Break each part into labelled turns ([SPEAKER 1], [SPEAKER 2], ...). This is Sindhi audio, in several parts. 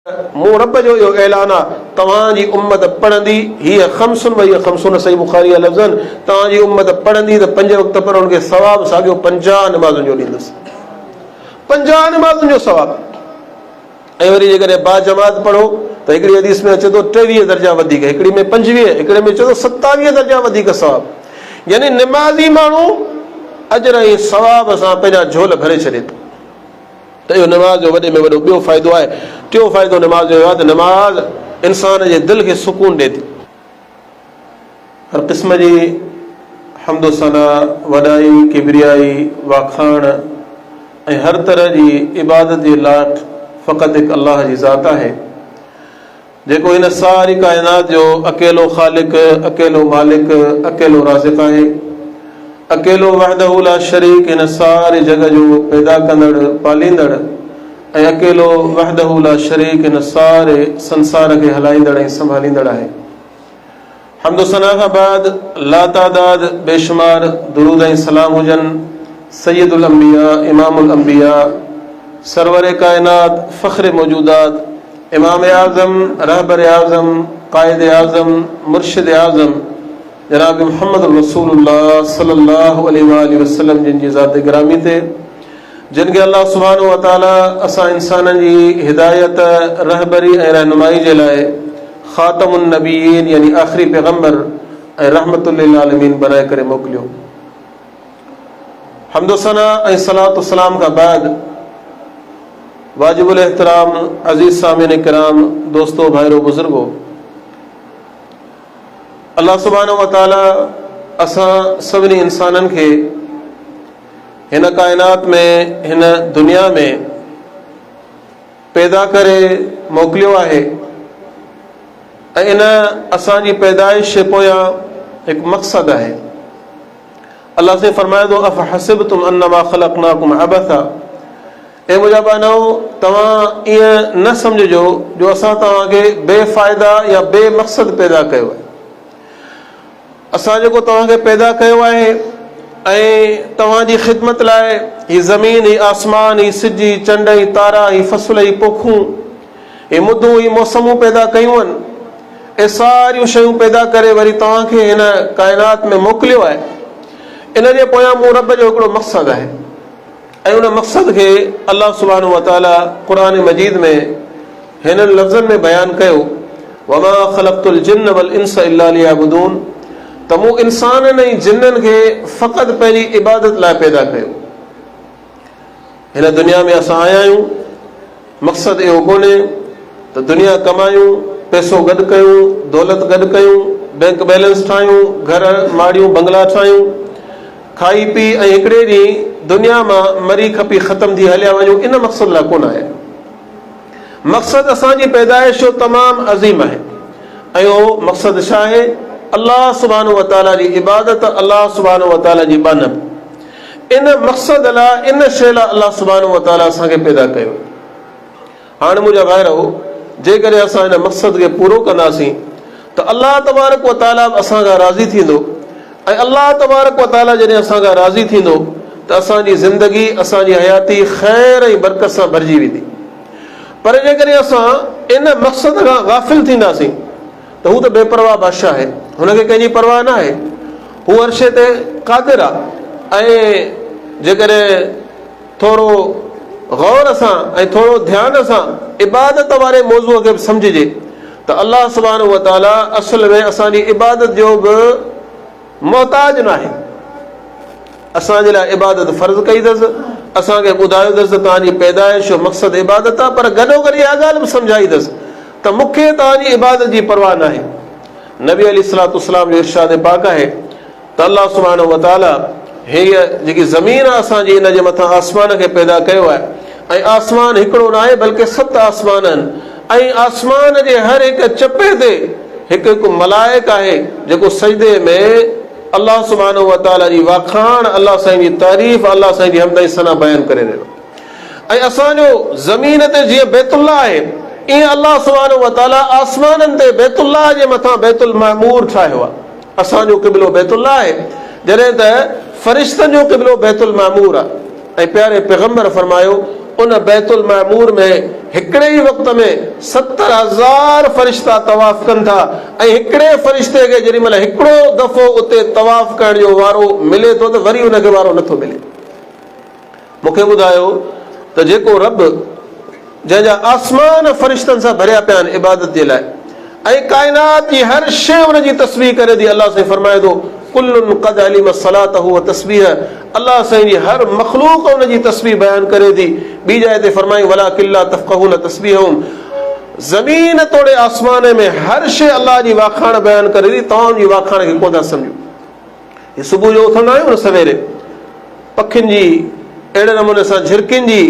[SPEAKER 1] مون رب جو اهو اعلان آ، توهان جي امت پڙهندي، هيء خمس وهي خمسون صحيح بخاري جا لفظ آهن، توهان جي امت پڙهندي ته پنج وقت پر ان کي ثواب ساڳيو 50 نمازن جو ڏيندس. 50 نمازن جو ثواب. ۽ وري جيڪڏهن باجماعت پڙهو ته هڪڙي حديث ۾ اچي ٿو 23 درجا وڌيڪ، هڪڙي ۾ 25، هڪڙي ۾ اچي ٿو 27 درجا وڌيڪ ثواب. يعني نمازي ماڻهو اجر ۽ ثواب سان پنهنجا جهول ڀري ڇڏي ٿو. ته اهو نماز جو وڏي ۾ وڏو ٻيو فائدو آهي. ٽيون فائدو نماز جو اهو آهي ته نماز انسان جي دل کي سڪون ڏئي ٿي. هر قسم جي حمد و ثنا، وڏائي، ڪبريائي، واکاڻ ۽ هر طرح جي عبادت جي لائق فقط هڪ الله جي ذات آهي. جيڪو هن ساري ڪائنات جو اڪيلو خالق، اڪيلو مالڪ، اڪيلو رازق آهي. اڪيلو وحده لا شريڪ هن ساري جڳ جو پيدا ڪندڙ، پاليندڙ ۽ اڪيلو وحده لا شريڪ هن ساري سنسار کي هلائيندڙ ۽ سنڀاليندڙ آهي. حمد و ثنا کان بعد لاتعداد بيشمار درود ۽ سلام هجن سيد الانبياء، امام الانبياء، سرور ڪائنات، فخر موجودات، امام اعظم، رهبر اعظم، قائد اعظم، مرشد اعظم جناب محمد رسول الله صلي الله عليه واٰله وسلم جن جي ذات گرامي تي، جن کي الله سبحانه وتعالي اسان انسانن جي هدايت، رهبري ۽ رهنمائي جي لاء خاتم النبيين يعني آخري پيغمبر ۽ رحمت للعالمين بنائي ڪري موڪليو. حمد و ثنا ۽ صلوة و سلام کان بعد واجب الاحترام عزيز سامعين ڪرام، دوستو، ڀائرو، بزرگو، الله سبحانه وتعالي اسان سڀني انسانن کي هن ڪائنات ۾ هن دنيا ۾ پيدا ڪري موڪليو آهي ۽ ان اسان جي پيدائش جي پويان هڪ مقصد آهي. الله سائين فرمائي ٿو افحسبتم انما خلقناڪم عبثا، اي منهنجا ٻانهو توهان ائين نه سمجهجو جو اسان توهان کي بي فائده يا بي مقصد پيدا ڪيو آهي. اسان جيڪو توهان کي پيدا ڪيو آهي ۽ توهان جي خدمت لاء هي زمين، هي آسمان، هي سج، هي چنڊ، هي تارا، هي فصل، هي پوکون، هي مدون، هي موسمون پيدا ڪيون آهن، اهي ساريون شيون پيدا ڪري وري توهان کي هن ڪائنات ۾ موڪليو آهي، ان جي پويان مون رب جو هڪڙو مقصد آهي ۽ ان مقصد کي الله سبحانه وتعاليٰ قرآن مجيد ۾ هنن لفظن ۾ بيان ڪيو، وما خلقت الجن والانس الا ليعبدون ته مون انسانن ۽ جنن کي فقط پنهنجي عبادت لاء پيدا ڪيو. هن دنيا ۾ اسان آيا آهيون، مقصد اهو ڪونهي ته دنيا ڪمايون، پئسو گڏ ڪيون، دولت گڏ ڪيون، بئنڪ بيلنس ٺاهيون، گهر، ماڙيون، بنگلا ٺاهيون، کائي پي ۽ هڪڙي ڏينهن دنيا مان مري کپي ختم ٿي هليا وڃون، ان مقصد لاء ڪونه آيا آهيون. مقصد اسان جي پيدائش جو تمام عظيم آهي ۽ اهو مقصد ڇا آهي؟ الله سبحانه وتعاليٰ جي عبادت، الله سبحانه وتعاليٰ جي ٻانهپ. ان مقصد لاء، ان شيء لاء الله سبحانه وتعاليٰ اسان کي پيدا ڪيو. هاڻ منهنجا ڀائرؤ! جيڪڏهن اسان ان مقصد کي پورو ڪنداسين ته الله تبارڪ وتعاليٰ به اسان کان راضي ٿيندو ۽ الله تبارڪ وتعاليٰ جڏهن اسان کان راضي ٿيندو ته اسان جي زندگي، اسان جي حياتي خير ۽ برڪت سان ڀرجي ويندي. پر جيڪڏهن اسان ان مقصد کان غافل ٿينداسين ته هو ته بي پرواهه بادشاهه آهي، هن کي ڪنهن جي پرواهه نه آهي، هو هر شيء تي قادر آهي ۽ جيڪڏهن ٿورو غور سان ۽ ٿورو ڌيان سان عبادت واري موضوع کي به سمجهجي ته الله سبحانه وتعاليٰ اصل ۾ اسان جي عبادت جو به محتاج ناهي. اسان جي لاء عبادت فرض ڪئي اٿس، اسان کي ٻڌايو اٿس ته توهان جي پيدائش جو مقصد عبادت آهي، پر گڏوگڏ اها ڳالهه به سمجهائي اٿس ته مون کي توهان جي عبادت جي پرواهه ناهي. نبي عليه الصلوة والسلام جو ارشاد پاڪ آهي ته الله سبحانه وتعاليٰ هيء جيڪي زمين آهي اسان جي ان جي مٿان آسمان کي پيدا ڪيو آهي ۽ آسمان هڪڙو ناهي بلڪه ست آسمان آهن ۽ آسمان جي هر هڪ چپي تي هڪ هڪ ملائڪ آهي جيڪو سجدي ۾ الله سبحانه وتعاليٰ جي واکاڻ، الله سائين جي تعريف، الله سائين جي حمد ۽ ثنا بيان ڪري رهيو آهي ۽ اسان جو زمين تي جيئن بيت الله آهي ايئن الله سبحانه وتعاليٰ آسمانن تي بيت الله جي مٿان بيت المعمور ٺاهيو آهي. اسان جو قبلو بيت الله آهي جڏهن ته فرشتن جو قبلو بيت المعمور آهي ۽ پياري پيغمبر فرمايو ان بيت المعمور ۾ هڪڙي ئي وقت ۾ 70,000 فرشتا طواف ڪن ٿا ۽ هڪڙي فرشتي کي جيڏي مهل هڪڙو دفعو اتي طواف ڪرڻ جو وارو ملي ٿو ته وري ان کي وارو نٿو ملي. مون کي ٻڌايو ته جيڪو رب جنهن جا آسمان فرشتن سان ڀريا پيا آهن عبادت جي لاء ۽ ڪائنات جي هر شيء ان جي تسبيح ڪري ٿي الله سائين فرمائي ٿو ڪل قد علم صلاته وتسبيحه الله سائين جي هر مخلوق ان جي تسبيح بيان ڪري ٿي ٻي جاء تي فرمائي ولڪن لا تفقهون تسبيحهم زمين توڙي آسمان ۾ هر شيء الله جي واکاڻ بيان ڪري ٿي توهان ان جي واکاڻ کي ڪونه ٿا سمجهو. هي صبح جو اٿندا آهيون نه سويري پکين جي اهڙي نموني سان جهرڪين جي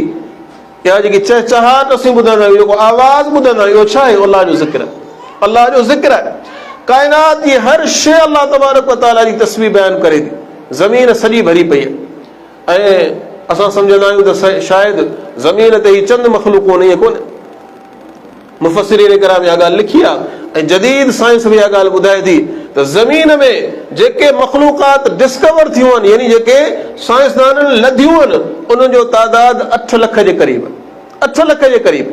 [SPEAKER 1] اها جيڪي چهچهاٽ اسين ٻڌندا آهيون جيڪو آواز ٻڌندا آهيون اهو ڇا آهي الله جو ذڪر آهي الله جو ذڪر آهي ڪائنات جي هر شيء الله تبارڪ وتعاليٰ جي تسبيح بيان ڪري ٿي زمين سڄي ڀري پئي آهي ۽ اسان سمجهندا آهيون ته شايد زمين تي هي چند مخلوقون ائين ڪونهي مفسرين ڪرام اها ڳالهه لکي آهي ۽ جديد سائنس به اها ڳالهه ٻڌائي ٿي ته زمين ۾ جيڪي مخلوقات ڊسڪور ٿيون آهن يعني جيڪي سائنسدانن لڌيون آهن انهن جو تعداد اٺ لک جي قريب آهي اٺ لک جي قريب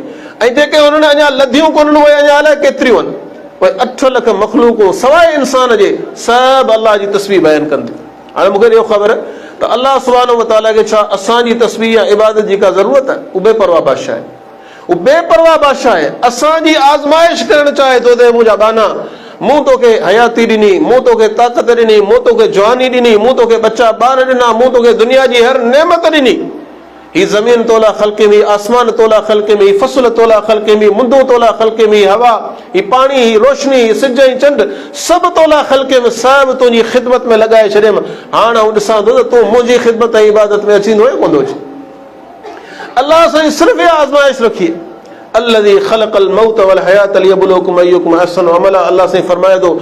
[SPEAKER 1] ۽ جيڪي انهن اڃا لڌيون ڪونهن اهي اڃا الائي ڪيتريون آهن اهي اٺ لک مخلوقون سواء انسان جي سڀ الله جي تسبيح بيان ڪن ٿيون هاڻي مون کي ڏيو خبر ته الله سبحانه وتعاليٰ کي ڇا اسان جي تسبيح يا عبادت جي ڪا ضرورت آهي؟ اهو بي پرواهه بادشاهه آهي. هو بي پرواهه بادشاهه آهي، اسان جي آزمائش ڪرڻ چاهي ٿو ته اي منهنجا ٻانها! مون توکي حياتي ڏني، مون توکي طاقت ڏني، مون توکي جواني ڏني، مون توکي ٻچا ٻار ڏنا، مون توکي دنيا جي هر نعمت ڏني. هي زمين تو لاء خلقيم، هي آسمان تو لاء خلقيم، هي فصل تو لاء خلقيم، هي مندون تو لاء خلقيم، هي هوا، هي پاڻي، هي روشني، هي سج ۽ چنڊ، سڀ تو لاء خلقيم، سڀ تنهنجي خدمت ۾ لڳائي ڇڏيم، هاڻ آئون ڏسان ٿو ته تون منهنجي خدمت ۽ عبادت ۾ اچين ٿو يا ڪونه ٿو اچين. الله سائين صرف اها آزمائش رکي الذي خلق الموت والحياة ليبلوكم ايكم احسن عملا الله سائين فرمائي ٿو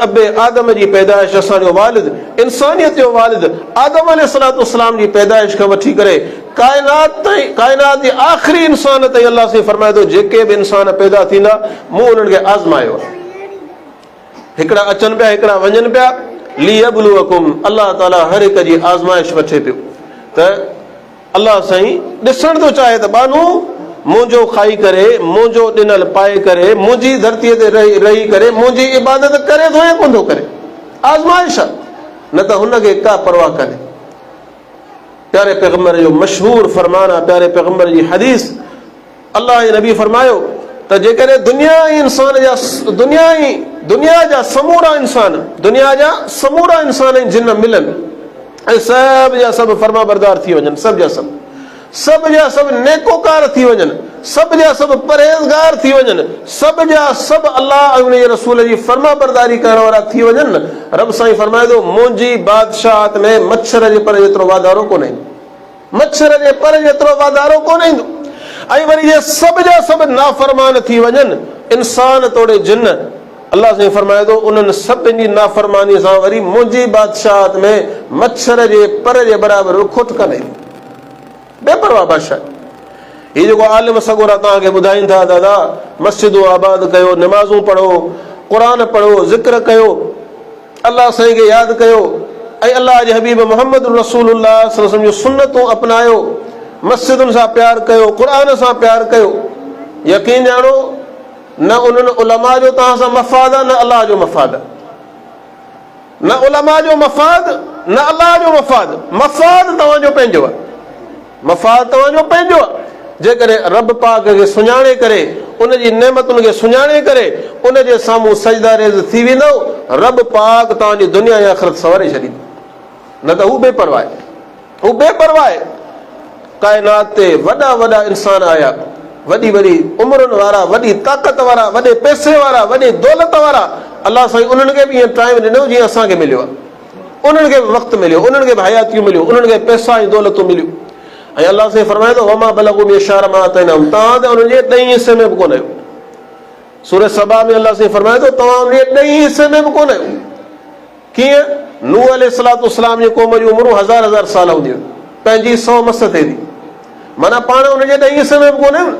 [SPEAKER 1] اب آدم جي پيدائش اسان جو والد انسانيت جو والد آدم عليه الصلوة والسلام جي پيدائش کان وٺي ڪري ڪائنات تائين ڪائنات جي آخري انسان تائين الله سائين فرمائي ٿو جيڪي به انسان پيدا ٿيندا مون انهن کي آزمايو آهي هڪڙا اچن پيا هڪڙا وڃن پيا ليبلوڪم الله تعالي هر هڪ جي آزمائش وٺي پيو ته الله سائين ڏسڻ ٿو چاهي ته ٻانهو منهنجو کائي ڪري منهنجو ڏنل پائي ڪري منهنجي ڌرتي تي رهي رهي ڪري منهنجي عبادت ڪري ٿو يا ڪونه ٿو ڪري آزمائش آهي نه ته هن کي ڪا پرواهه ڪانهي پياري پيغمبر جو مشهور فرمان آهي پياري پيغمبر جي حديث الله جي نبي فرمايو ته جيڪڏهن دنيا ۽ انسان جا دنيا ۽ دنيا جا سمورا انسان دنيا جا سمورا انسان ۽ جن ملن ۽ سڀ جا سڀ فرما بردار ٿي وڃن سڀ جا سڀ سڀ جا سڀ نيڪوڪار ٿي وڃن سڀ جا سڀ پرهيزگار ٿي وڃن سڀ جا سڀ الله ۽ ان جي رسول جي فرما برداري ڪرڻ وارا ٿي وڃن رب سائين فرمائي ٿو منهنجي بادشاهت ۾ مڇر جي پر جيترو واڌارو ڪونهي مڇر جي پر جيترو واڌارو ڪونه ايندو ۽ وري جي سڀ جا سڀ نافرمان ٿي وڃن، انسان توڙي جن، الله سائين فرمائي ٿو، انهن سڀن جي نافرماني سان وري منهنجي بادشاهت ۾ مڇر جي پر جي برابر به کوٽ ڪانه ايندي. بي پرواهه بادشاهه. هي جيڪو عالم سڳورا توهان کي ٻڌائين ٿا دادا مسجدون آباد ڪيو، نمازون پڙهو، قرآن پڙهو، ذڪر ڪيو، الله سائين کي ياد ڪيو ۽ الله جي حبيب محمد رسول الله صلي الله عليه وسلم جون سنتون اپنايو، مسجدن سان پيار ڪيو، قرآن سان پيار ڪيو، يقين ڄاڻو نه انهن علماء جو توهان سان مفاد آهي نه الله جو مفاد آهي، نه علماء جو مفاد نه الله جو مفاد، مفاد توهان جو پنهنجو آهي. مفاد توهان جو پنهنجو آهي. جيڪڏهن رب پاڪ کي سڃاڻي ڪري، ان جي نعمتن کي سڃاڻي ڪري، ان جي سامهون سجده ريز ٿي ويندؤ، رب پاڪ توهان جي دنيا ۽ آخرت سنواري ڇڏيندو. نه ته هو بي پرواهه آهي. هو بي پرواهه آهي. ڪائنات تي وڏا وڏا انسان آيا، وڏي وڏي عمرن وارا، وڏي طاقت وارا، وڏي پئسي وارا، وڏي دولت وارا، الله سائين انهن کي به ائين ٽائيم ڏنو جيئن اسان کي مليو آهي. انهن کي به وقت مليو، انهن کي به حياتيون مليون، انهن کي به پئسا ۽ دولتون مليون ۽ الله سائين فرمائي ٿو وما بلغوا معشار ما آتيناهم توهان ته انهن جي ڏهين حصي ۾ به ڪونه آهيو. سوره سبا ۾ الله سائين فرمائي ٿو توهان انهن جي ڏهين حصي ۾ به ڪونه آهيو. ڪيئن؟ نوح عليه الصلوة والسلام جي قوم جون عمرون هزار هزار سال هونديون هيون، پنهنجي سو مس ٿئي ٿي، معنيٰ پاڻ انهن جي ڏهين حصي ۾ به ڪونه آهيون.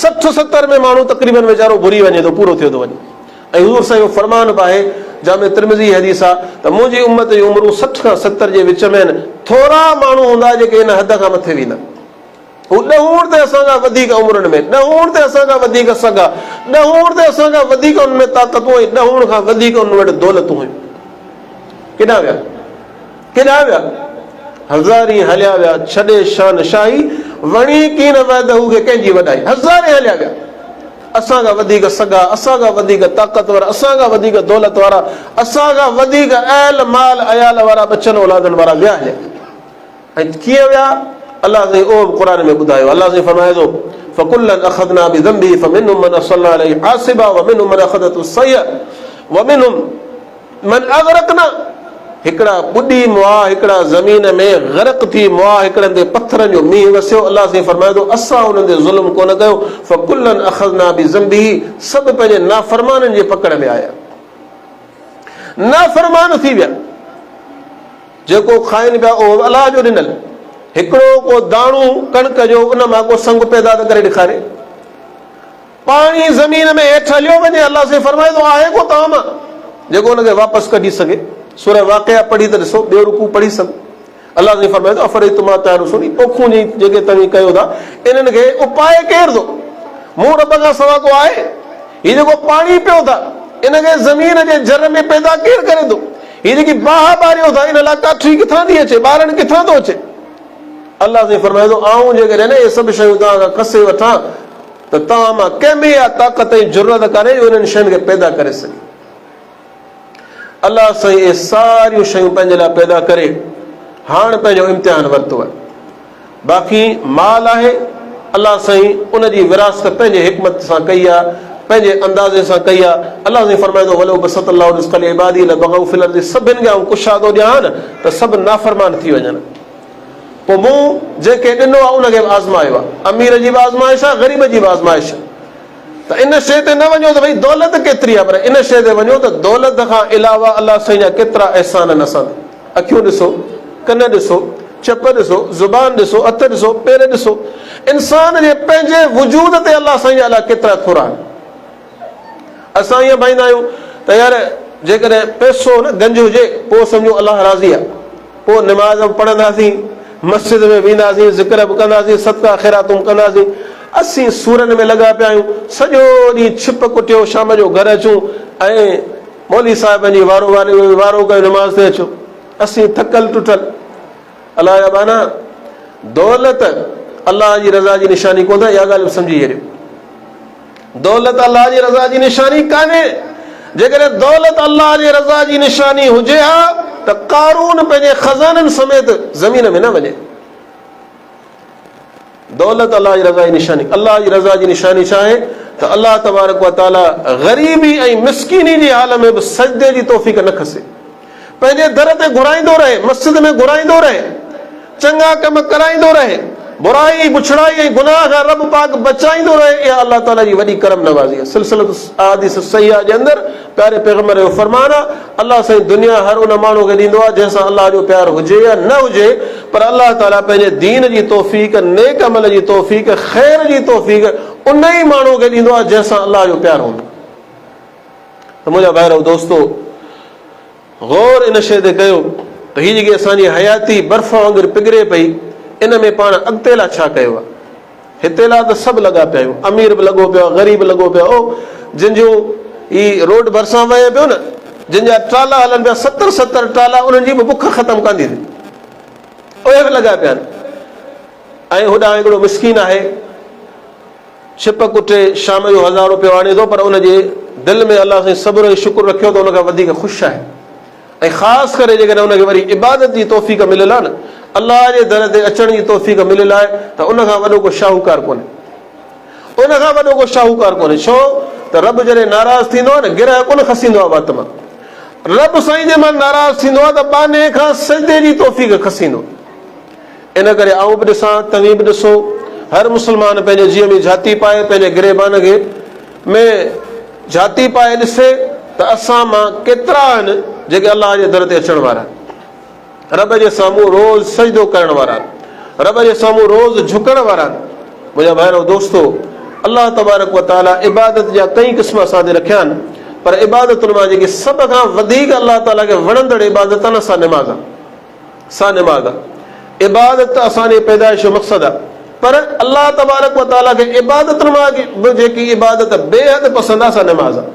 [SPEAKER 1] سٺ ستر ۾ ماڻهو تقريبن ويچارو ڀري وڃي ٿو، پورو ٿيو ٿو وڃي. ۽ حضور سائين جو فرمان به آهي، جامع ترمذي جي حديث آ، ته منهنجي امت جون عمرون 60 کان 70 جي وچ ۾ آهن، ٿورا ماڻهو هوندا جيڪي ان حد کان مٿي ويندا. هو ڏهوڻ تي اسان کان وڌيڪ عمرن ۾، ڏهوڻ تي اسان کان وڌيڪ سگهه، ڏهوڻ تي اسان کان وڌيڪ انهن ۾ طاقتون ۽ ڏهوڻ کان وڌيڪ انهن وٽ دولتون هيون. ڪيڏانهن ويا؟ ڪيڏانهن ويا؟ هزارين هليا ويا، ڇڏي شان شاهي، وڻي ڪين وحده کي ڪنهن جي وڏائي. هزارين هليا ويا. اسان کان وڌيڪ سگها، اسان کان وڌيڪ طاقتور، اسان کان وڌيڪ دولت وارا، اسان کان وڌيڪ اهل مال عيال وارا ٻچن اولادن وارا ويا هليا. ۽ ڪيئن ويا؟ الله سائين اهو به قرآن ۾ ٻڌايو. الله سائين فرمائي ٿو، فڪلا اخذنا بذنبه فمنهم من ارسلنا عليه حاصبا ومنهم من اخذته الصيحه ومنهم من اغرقنا هڪڙا ٻڏي مئا، هڪڙا زمين ۾ غرق ٿي مئا، هڪڙن تي پٿرن جو مينهن وسيو. الله سائين فرمائي ٿو، اسان انهن تي ظلم ڪونه ڪيو، فڪلا اخذنا بذنبه سڀ پنهنجي نافرمانن جي پڪڙ ۾ آيا، نافرمان ٿي ويا. جيڪو کائن پيا اهو به الله جو ڏنل. هڪڙو ڪو داڻو ڪڻڪ جو ان مان ڪو سنگ پيدا ته ڪري ڏيکاري. پاڻي زمين ۾ هيٺ هليو وڃي الله سائين فرمائي ٿو آهي ڪو توهان مان جيڪو ان کي واپس ڪڍي سگهي. سوره واقعه پڙهي ته ڏسو ٻيو رڪوع پڙهي سگهو. الله سائين فرمائي ٿو افرئيتم ما تحرثون هي پوکون جيڪي توهين ڪيو ٿا انهن کي اپائي ڪير ٿو؟ مون رب کان سوا ڪو آهي؟ هي جيڪو پاڻي پيو ٿا ان کي زمين جي جر ۾ پيدا ڪير ڪري ٿو؟ هي جيڪي باهه ٻاريو ٿا ان لاء ڪاٺي ڪٿان ٿي اچي، ٻارڻ ڪٿان ٿو اچي؟ الله سائين فرمائي ٿو، آئون جيڪڏهن اهي سڀ شيون توهان کان کسي وٺان ته توهان مان ڪنهن ۾ اها طاقت ۽ جرئت ڪانهي جو انهن شين کي پيدا ڪري سگهي. الله سائين اهي ساريون شيون پنهنجي لاء پيدا ڪري هاڻ پنهنجو امتحان ورتو آهي. باقي مال آهي، الله سائين ان جي ورهاست پنهنجي حڪمت سان ڪئي آهي، پنهنجي اندازي سان ڪئي آهي. الله سائين فرمائي ٿو، ولو بسط الله الرزق لعباده لبغوا في الارض سڀن کي آئون ڪشادو ڏيان ها نه ته سڀ نافرمان ٿي وڃن. پوء مون جنهن کي ڏنو آهي ان کي به آزمايو آهي. امير جي به آزمائش آهي، غريب جي به آزمائش آهي. ته ان شيء تي نه وڃو ته ڀئي دولت ڪيتري آهي پر ان شيء تي وڃو ته دولت کان علاوه الله سائين جا ڪيترا احسان آهن اسان تي. اکيون ڏسو، ڪن ڏسو، چپ ڏسو، زبان ڏسو، هٿ ڏسو، پير ڏسو. انسان جي پنهنجي وجود تي الله سائين جا الاء ڪيترا ٿورا آهن. اسان ائين ڀائيندا آهيون ته يار جيڪڏهن پئسو نه گنج هجي پوء سمجهو الله راضي آهي. پوء نماز به پڙهنداسين، مسجد ۾ وينداسين، ذڪر به ڪنداسين، صدقا خيراتون به ڪنداسين. اسين سورن ۾ لڳا پيا آهيون، سڄو ڏينهن ڇپ ڪٽيو شام جو گهر اچون ۽ مولوي صاحبن جي وارو واري وارو ڪيو نماز تي اچو. اسين ٿڪل ٽٽل. الله جا ٻانها، دولت الله جي رضا جي نشاني ڪونه اها ڳالهه به سمجهي ڇڏيو. دولت الله جي رضا جي نشاني ڪانهي. جيڪڏهن دولت الله جي رضا جي نشاني هجي ها ته قارون پنهنجي خزانن سميت زمين ۾ نه وڃي. دولت الله جي رضا جي نشاني الله جي رضا جي نشاني ڇا آهي ته الله تبارڪ و تعالي غريبي ۽ مسڪيني جي حال ۾ به سجدي جي توفيق نه کسي. پنهنجي در تي گهرائيندو رهي، مسجد ۾ گهرائيندو رهي، چڱا ڪم ڪرائيندو رهي، برائي، بڇڙائي ۽ گناهه کان رب پاڪ بچائيندو رهي، اها الله تعاليٰ جي وڏي ڪرم نوازي آهي. سلسلة احاديث الصحيحه جي اندر پياري پيغمبر جو فرمان آهي، الله سائين دنيا هر ان ماڻهو کي ڏيندو آهي جنهن سان الله جو پيار هجي يا نه هجي پر الله تعاليٰ پنهنجي دين جي توفيق، نيڪ عمل جي توفيق، خير جي توفيق ان ئي ماڻهو کي ڏيندو آهي جنهن سان الله جو پيار هوندو. ته منهنجا ڀائرؤ دوستو! غور ان شيء تي ڪيو ته هي جيڪي اسان جي حياتي برف وانگر پگهري پئي، ان ۾ پاڻ اڳتي لاء ڇا ڪيو آهي؟ هتي لاء ته سڀ لڳا پيا آهيون، امير به لڳو پيو آهي، غريب به لڳو پيو آهي، او جن جون هي روڊ ڀرسان وهي پيو نه، جن جا ٽرالا هلن پيا، ستر ستر ٽرالا، انهن جي به بک ختم ڪانه ٿي ٿئي، اهي به لڳا پيا آهن. ۽ هوڏانهن هڪڙو مسڪين آهي. ڇپ ڪٽي شام جو هزار روپيو آڻي ٿو پر ان جي دل ۾ الله سائين صبر ۽ شڪر رکيو ته ان کان وڌيڪ خوش آهي ۽ خاص ڪري جيڪڏهن ان کي وري عبادت جي توفيق مليل آهي نه الله جي در تي اچڻ جي توفيق مليل آهي ته ان کان وڏو ڪو شاهوڪار ڪونهي ان کان وڏو ڪو شاهوڪار ڪونهي ڇو ته رب جڏهن ناراض ٿيندو آهي نه گرهه ڪونه کسيندو آهي وات مان رب سائين جي مان ناراض ٿيندو آهي ته ٻانهي کان سجدي جي توفيق کسيندو ان ڪري آئون به ڏسان، توهين به ڏسو، هر مسلمان پنهنجي جيء ۾ جهاتي پائي، پنهنجي گريبان کي ۾ جهاتي پائي ڏسي ته اسان مان ڪيترا آهن جيڪي الله جي در تي اچڻ وارا آهن، رب جي سامهون روز سجدو ڪرڻ وارا آهن، رب جي سامهون روز جهڪڻ وارا آهن. منهنجا ڀائرو دوستو! الله تبارڪ و تعاليٰ عبادت جا ڪئين قسم اسان تي رکيا آهن، پر عبادتن مان جيڪي سڀ کان وڌيڪ الله تعاليٰ کي وڻندڙ عبادت آهي نه سا نماز آهي. سا نماز آ. عبادت ته اسان جي پيدائش جو مقصد آ. پر الله تبارڪ و تعاليٰ کي عبادتن مان به جيڪي عبادت بيحد پسند آهي سا نماز آهي.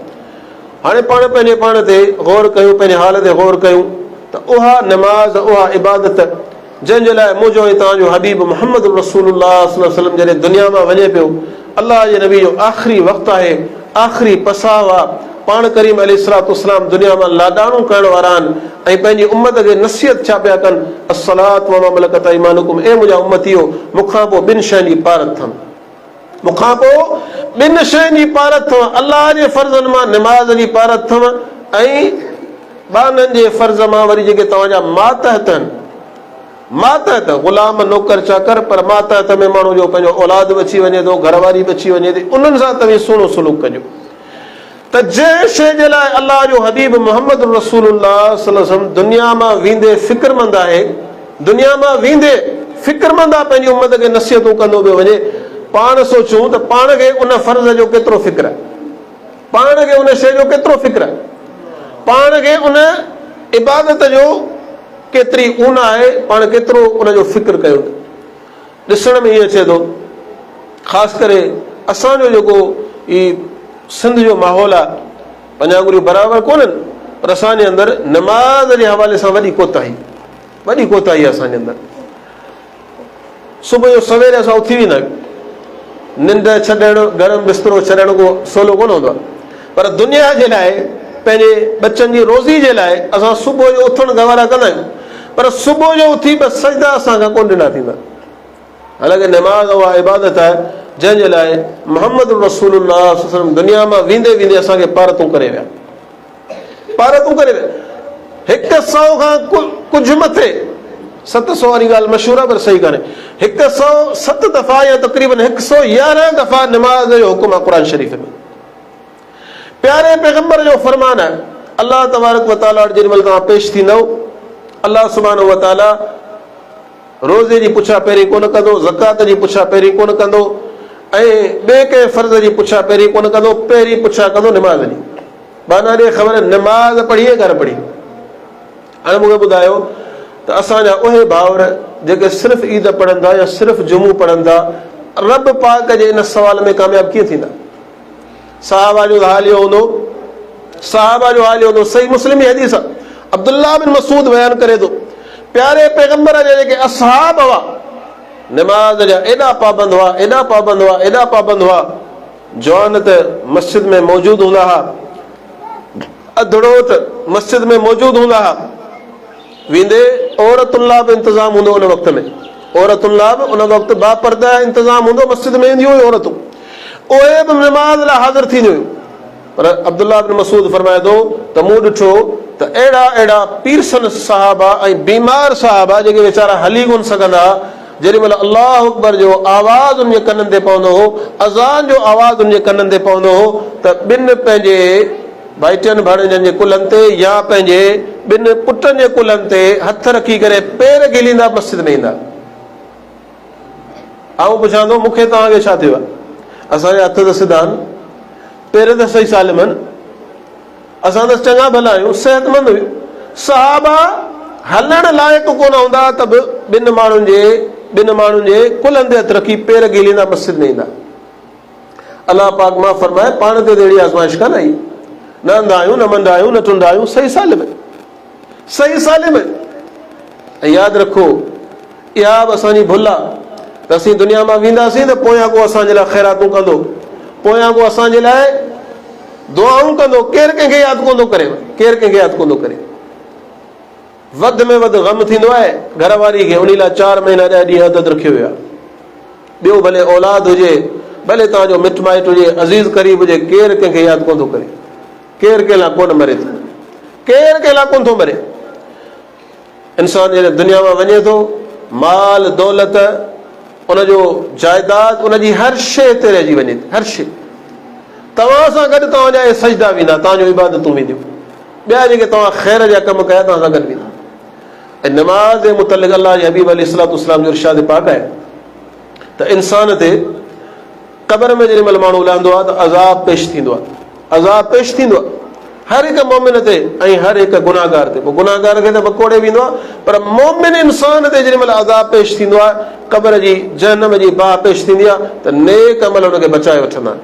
[SPEAKER 1] هاڻي پاڻ پنهنجي پاڻ تي غور ڪيون، پنهنجي حال تي غور ڪيون ته اها نماز، اها عبادت جنهن جي لاء منهنجو ۽ توهان جو حبيب محمد رسول الله صلي الله عليه وسلم جڏهن دنيا مان وڃي پيو، الله جي نبي جو آخري وقت آهي، آخري پساهه آ، پاڻ ڪريم عليه الصلوة والسلام دنيا مان لاڏاڻو ڪرڻ وارا آهن ۽ پنهنجي امت کي نصيحت ڇا پيا ڪن، الصلوة وما ملڪت ايمانڪم اي منهنجا امتيو! مون کان پوء ٻن شين جي پارت ٿم. مون کان پوء ٻن شين جي پارت ٿم، الله جي فرضن مان نماز جي پارت ٿم ۽ ٻانهن جي فرض مان وري جيڪي توهان جا ماتحت آهن، ماتحت، غلام، نوڪر چاڪر، پر ماتحت ۾ ماڻهو جو پنهنجو اولاد به اچي وڃي ٿو، گهر واري به اچي وڃي ٿي، انهن سان توهين سهڻو سلوڪ ڪجو. ته جنهن شيء جي لاء الله جو حبيب محمد رسول الله صلي الله عليه وسلم دنيا مان ويندي فڪرمند آهي، دنيا مان ويندي فڪرمند آهي پنهنجي امت کي نصيحتون ڪندو پيو وڃي، پاڻ سوچون ته پاڻ کي ان فرض جو ڪيترو فڪر آهي، پاڻ کي ان شيء جو ڪيترو فڪر آهي، پاڻ کي ان عبادت جو ڪيتري اون آهي، پاڻ ڪيترو ان جو فڪر ڪيون ٿا. ڏسڻ ۾ ائين اچي ٿو خاص ڪري اسان جو جيڪو هي سنڌ جو ماحول آهي پنجاگريون برابر ڪونهن پر اسان جي اندر نماز جي حوالي سان وڏي ڪوتاهي وڏي ڪوتاهي آهي اسان جي اندر صبح جو سوير اسان اٿي ويندا آهيون ننڊ ڇڏڻ گرم بسترو ڇڏڻ ڪو سولو ڪونه هوندو آهي پر دنيا جي لاء پنهنجي ٻچن جي روزي جي لاء اسان صبح جو اٿڻ گوارا ڪندا آهيون پر صبح جو اٿي ٻه سجدا اسان کان ڪونه ڏنا ٿيندا. حالانڪه نماز اها عبادت آهي جنهن جي لاء محمد رسول الله صلي الله عليه وسلم دنيا مان ويندي ويندي اسان کي پارتون ڪري ويا. پارتون ڪري ويا. هڪ سئو کان ڪجهه مٿي 700 واري ڳالهه مشهور آهي پر صحيح ڪانهي. 107 دفعا يا تقريبن 111 دفعا نماز جو حڪم آهي قرآن شريف ۾. پياري پيغمبر جو فرمان آهي، الله تبارڪ و تعاليٰ وٽ جيڏي مهل توهان پيش ٿيندؤ، الله سبحانه و تعاليٰ روزي جي پڇا پهرين ڪونه ڪندو، زڪوات جي پڇا پهرين ڪونه ڪندو ۽ ٻئي ڪنهن فرض جي پڇا پهرين ڪونه ڪندو، پهرين پڇا ڪندو نماز جي. ٻانها ڏي خبر نماز پڙهي يا ڪانه پڙهي؟ هاڻي مون کي ٻڌايو ته اسان جا اهي ڀائر جيڪي صرف عيد پڙهن ٿا يا صرف جمعو پڙهن ٿا، رب پاڪ جي ان سوال ۾ ڪامياب ڪيئن ٿيندا؟ صحابه جو حال اهو هوندو صحابه جو حال اهو هوندو صحيح مسلم جي حديث عبدالله بن مسعود بيان ڪري ٿو پياري پيغمبر جا جيڪي اصحاب هئا نماز جا ايڏا پابند هئا ايڏا پابند هئا ايڏا پابند هئا جوان ته مسجد ۾ موجود هوندا هئا اڌڙوٽ مسجد ۾ موجود هوندا هئا ويندي عورتن لاء به انتظام هوندو ان وقت ۾ عورتن لاء به ان وقت باپرده انتظام هوندو مسجد ۾ اينديون هيون عورتون اهي به نماز لاء حاضر ٿينديون هيون پر عبدالله بن مسعود فرمائي ٿو ته مون ڏٺو ته اهڙا اهڙا پيرسن صحابه ۽ بيمار صحابه جيڪي ويچارا هلي ڪونه سگهندا ها جيڏي مهل الله اڪبر جو آواز ان جي ڪنن تي پوندو هو اذان جو آواز ان جي ڪنن تي پوندو هو ته ٻن پنهنجي ڀائٽين ڀاڻيجن جي ڪلهن تي يا پنهنجي ٻن پٽن جي ڪلهن تي هٿ رکي ڪري پير گهليندا مسجد ۾ ايندا. آئون پڇان ٿو مون کي توهان کي ڇا ٿيو آهي؟ اسان جا هٿ ته سڌا آهن، پير ته صحيح سالم آهن، اسان ته چڱا ڀلا آهيون، صحتمند آهيون. صحابه هلڻ لائق ڪونه هوندا ته به ٻن ماڻهن جي ٻن ماڻهن جي ڪلهن تي هٿ رکي پير گهليندا مسجد ۾ ايندا. الله پاڪ معاف فرمائي پاڻ تي ته اهڙي آزمائش ڪانه آئي نه انڌا آهيون نه منڊا آهيون نه ٽنڊا آهيون صحيح سالم آهيون صحيح سالم آهيون ۽ ياد رکو اها به اسان جي ڀل آهي ته اسين دنيا مان وينداسين ته پويان ڪو اسان جي لاء خيراتون ڪندو پويان ڪو اسان جي لاء دعائون ڪندو ڪير ڪنهن کي ياد ڪونه ٿو ڪري ڪير ڪنهن کي ياد ڪونه ٿو ڪري وڌ ۾ وڌ غم ٿيندو آهي گهر واري کي انهي لاء چار مهينا ڏهه ڏينهن عدد رکيو ويو آهي ٻيو ڀلي اولاد هجي ڀلي توهان جو مٽ مائٽ هجي عزيز قريب هجي ڪير ڪنهن کي ياد ڪونه ٿو ڪري ڪير ڪنهن لاء ڪونه مري ٿو ڪير ڪنهن لاء ڪونه ٿو مري انسان جڏهن دنيا مان وڃي ٿو مال دولت ان جو جائيداد ان جي هر شيء تي رهجي وڃي ٿي هر شيء توهان سان گڏ توهان جا اهي سجدا ويندا توهان جون عبادتون وينديون ٻيا جيڪي توهان خير جا ڪم ڪيا توهان سان گڏ ويندا ۽ نماز جي متعلق الله جي حبيب عليه الصلوة والسلام جو ارشاد پاڪ آهي ته انسان تي قبر ۾ جيڏي مهل ماڻهو لهندو آهي ته عذاب پيش ٿيندو آهي عذاب پيش ٿيندو آهي. هر هڪ مؤمن تي ۽ هر هڪ گنهگار تي. پوء گنهگار کي ته وڪوڙي ويندو آهي، پر مؤمن انسان تي جيڏي مهل عذاب پيش ٿيندو آهي، قبر جي جهنم جي باهه پيش ٿيندي آهي ته نيڪ عمل ان کي بچائي وٺندا آهن.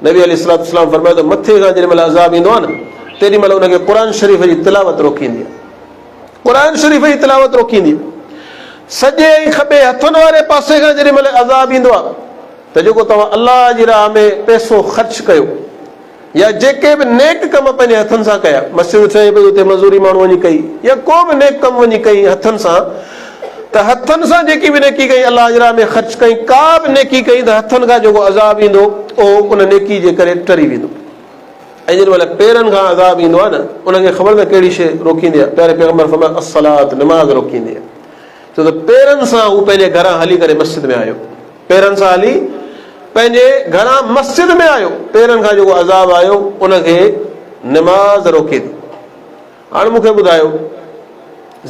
[SPEAKER 1] نبي عليه الصلوة والسلام فرمايو ته مٿي کان جيڏي مهل عذاب ايندو آهي نه تيڏي مهل ان کي قرآن شريف جي تلاوت روڪيندي آهي. قرآن شريف جي تلاوت روڪيندي آهي. سڄي ۽ کٻي هٿن واري پاسي کان جيڏي مهل عذاب ايندو آهي ته جيڪو توهان الله جي راهه ۾ پئسو خرچ ڪيو يا جيڪي به نيڪ ڪم پنهنجي هٿن سان ڪيا، مسجد ٺهي پئي اتي مزوري ماڻهو وڃي ڪئي يا ڪو به نيڪ ڪم وڃي ڪئي هٿن سان ته هٿن سان جيڪي به نيڪي ڪئي الله جي راهه ۾ خرچ ڪئي ڪا به نيڪي ڪئي ته هٿن کان جيڪو عذاب ايندو اهو ان نيڪي جي ڪري ٽري ويندو ۽ جيڏي مهل پيرن کان عذاب ايندو آهي نه ان کي خبر نه ڪهڙي شيء روڪيندي آهي پياري پيغمبر فرمايو الصلاة نماز روڪيندي آهي ڇو ته پيرن سان هو پنهنجي گهران هلي ڪري مسجد ۾ آيو پيرن سان هلي پنهنجي گهران مسجد ۾ آيو، پيرن کان جيڪو عذاب آيو ان کي نماز روڪي ٿي. هاڻ مون کي ٻڌايو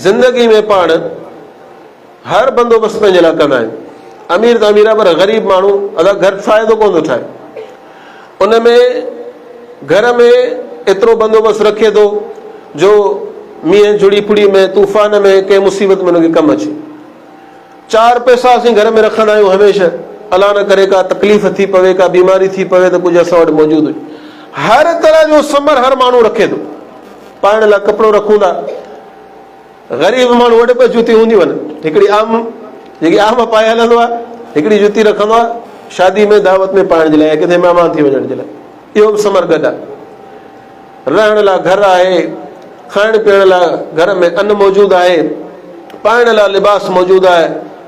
[SPEAKER 1] زندگي ۾ پاڻ هر بندوبست پنهنجي لاء ڪندا آهيون، امير ته امير آهي پر غريب ماڻهو ادا گهر ٺاهي ٿو ڪونه ٿو ٺاهي، ان ۾ گهر ۾ ايترو بندوبست رکي ٿو جو مينهن جھڙي ڦڙي ۾ طوفان ۾ ڪنهن مصيبت ۾ ان کي ڪم اچي. چار پئسا اسين گهر ۾ رکندا آهيون هميشه الله نه ڪري ڪا تڪليف ٿي پوي ڪا بيماري ٿي پوي ته ڪجهه اسان وٽ موجود هجي. هر طرح جو ثمر هر ماڻهو رکي ٿو. پائڻ لاء ڪپڙو رکون ٿا. غريب ماڻهو وٽ ٻه جوتيون هونديون آهن. هڪڙي عام جيڪي عام پائي هلندو آهي، هڪڙي جوتي رکندو آهي شادي ۾ دعوت ۾ پائڻ جي لاء يا ڪٿي مهمان ٿي وڃڻ جي لاء. اهو به ثمر گڏ آهي. رهڻ لاء گهر آهي، کائڻ پيئڻ لاء گهر ۾ ان موجود آهي، پائڻ لاء لباس موجود آهي،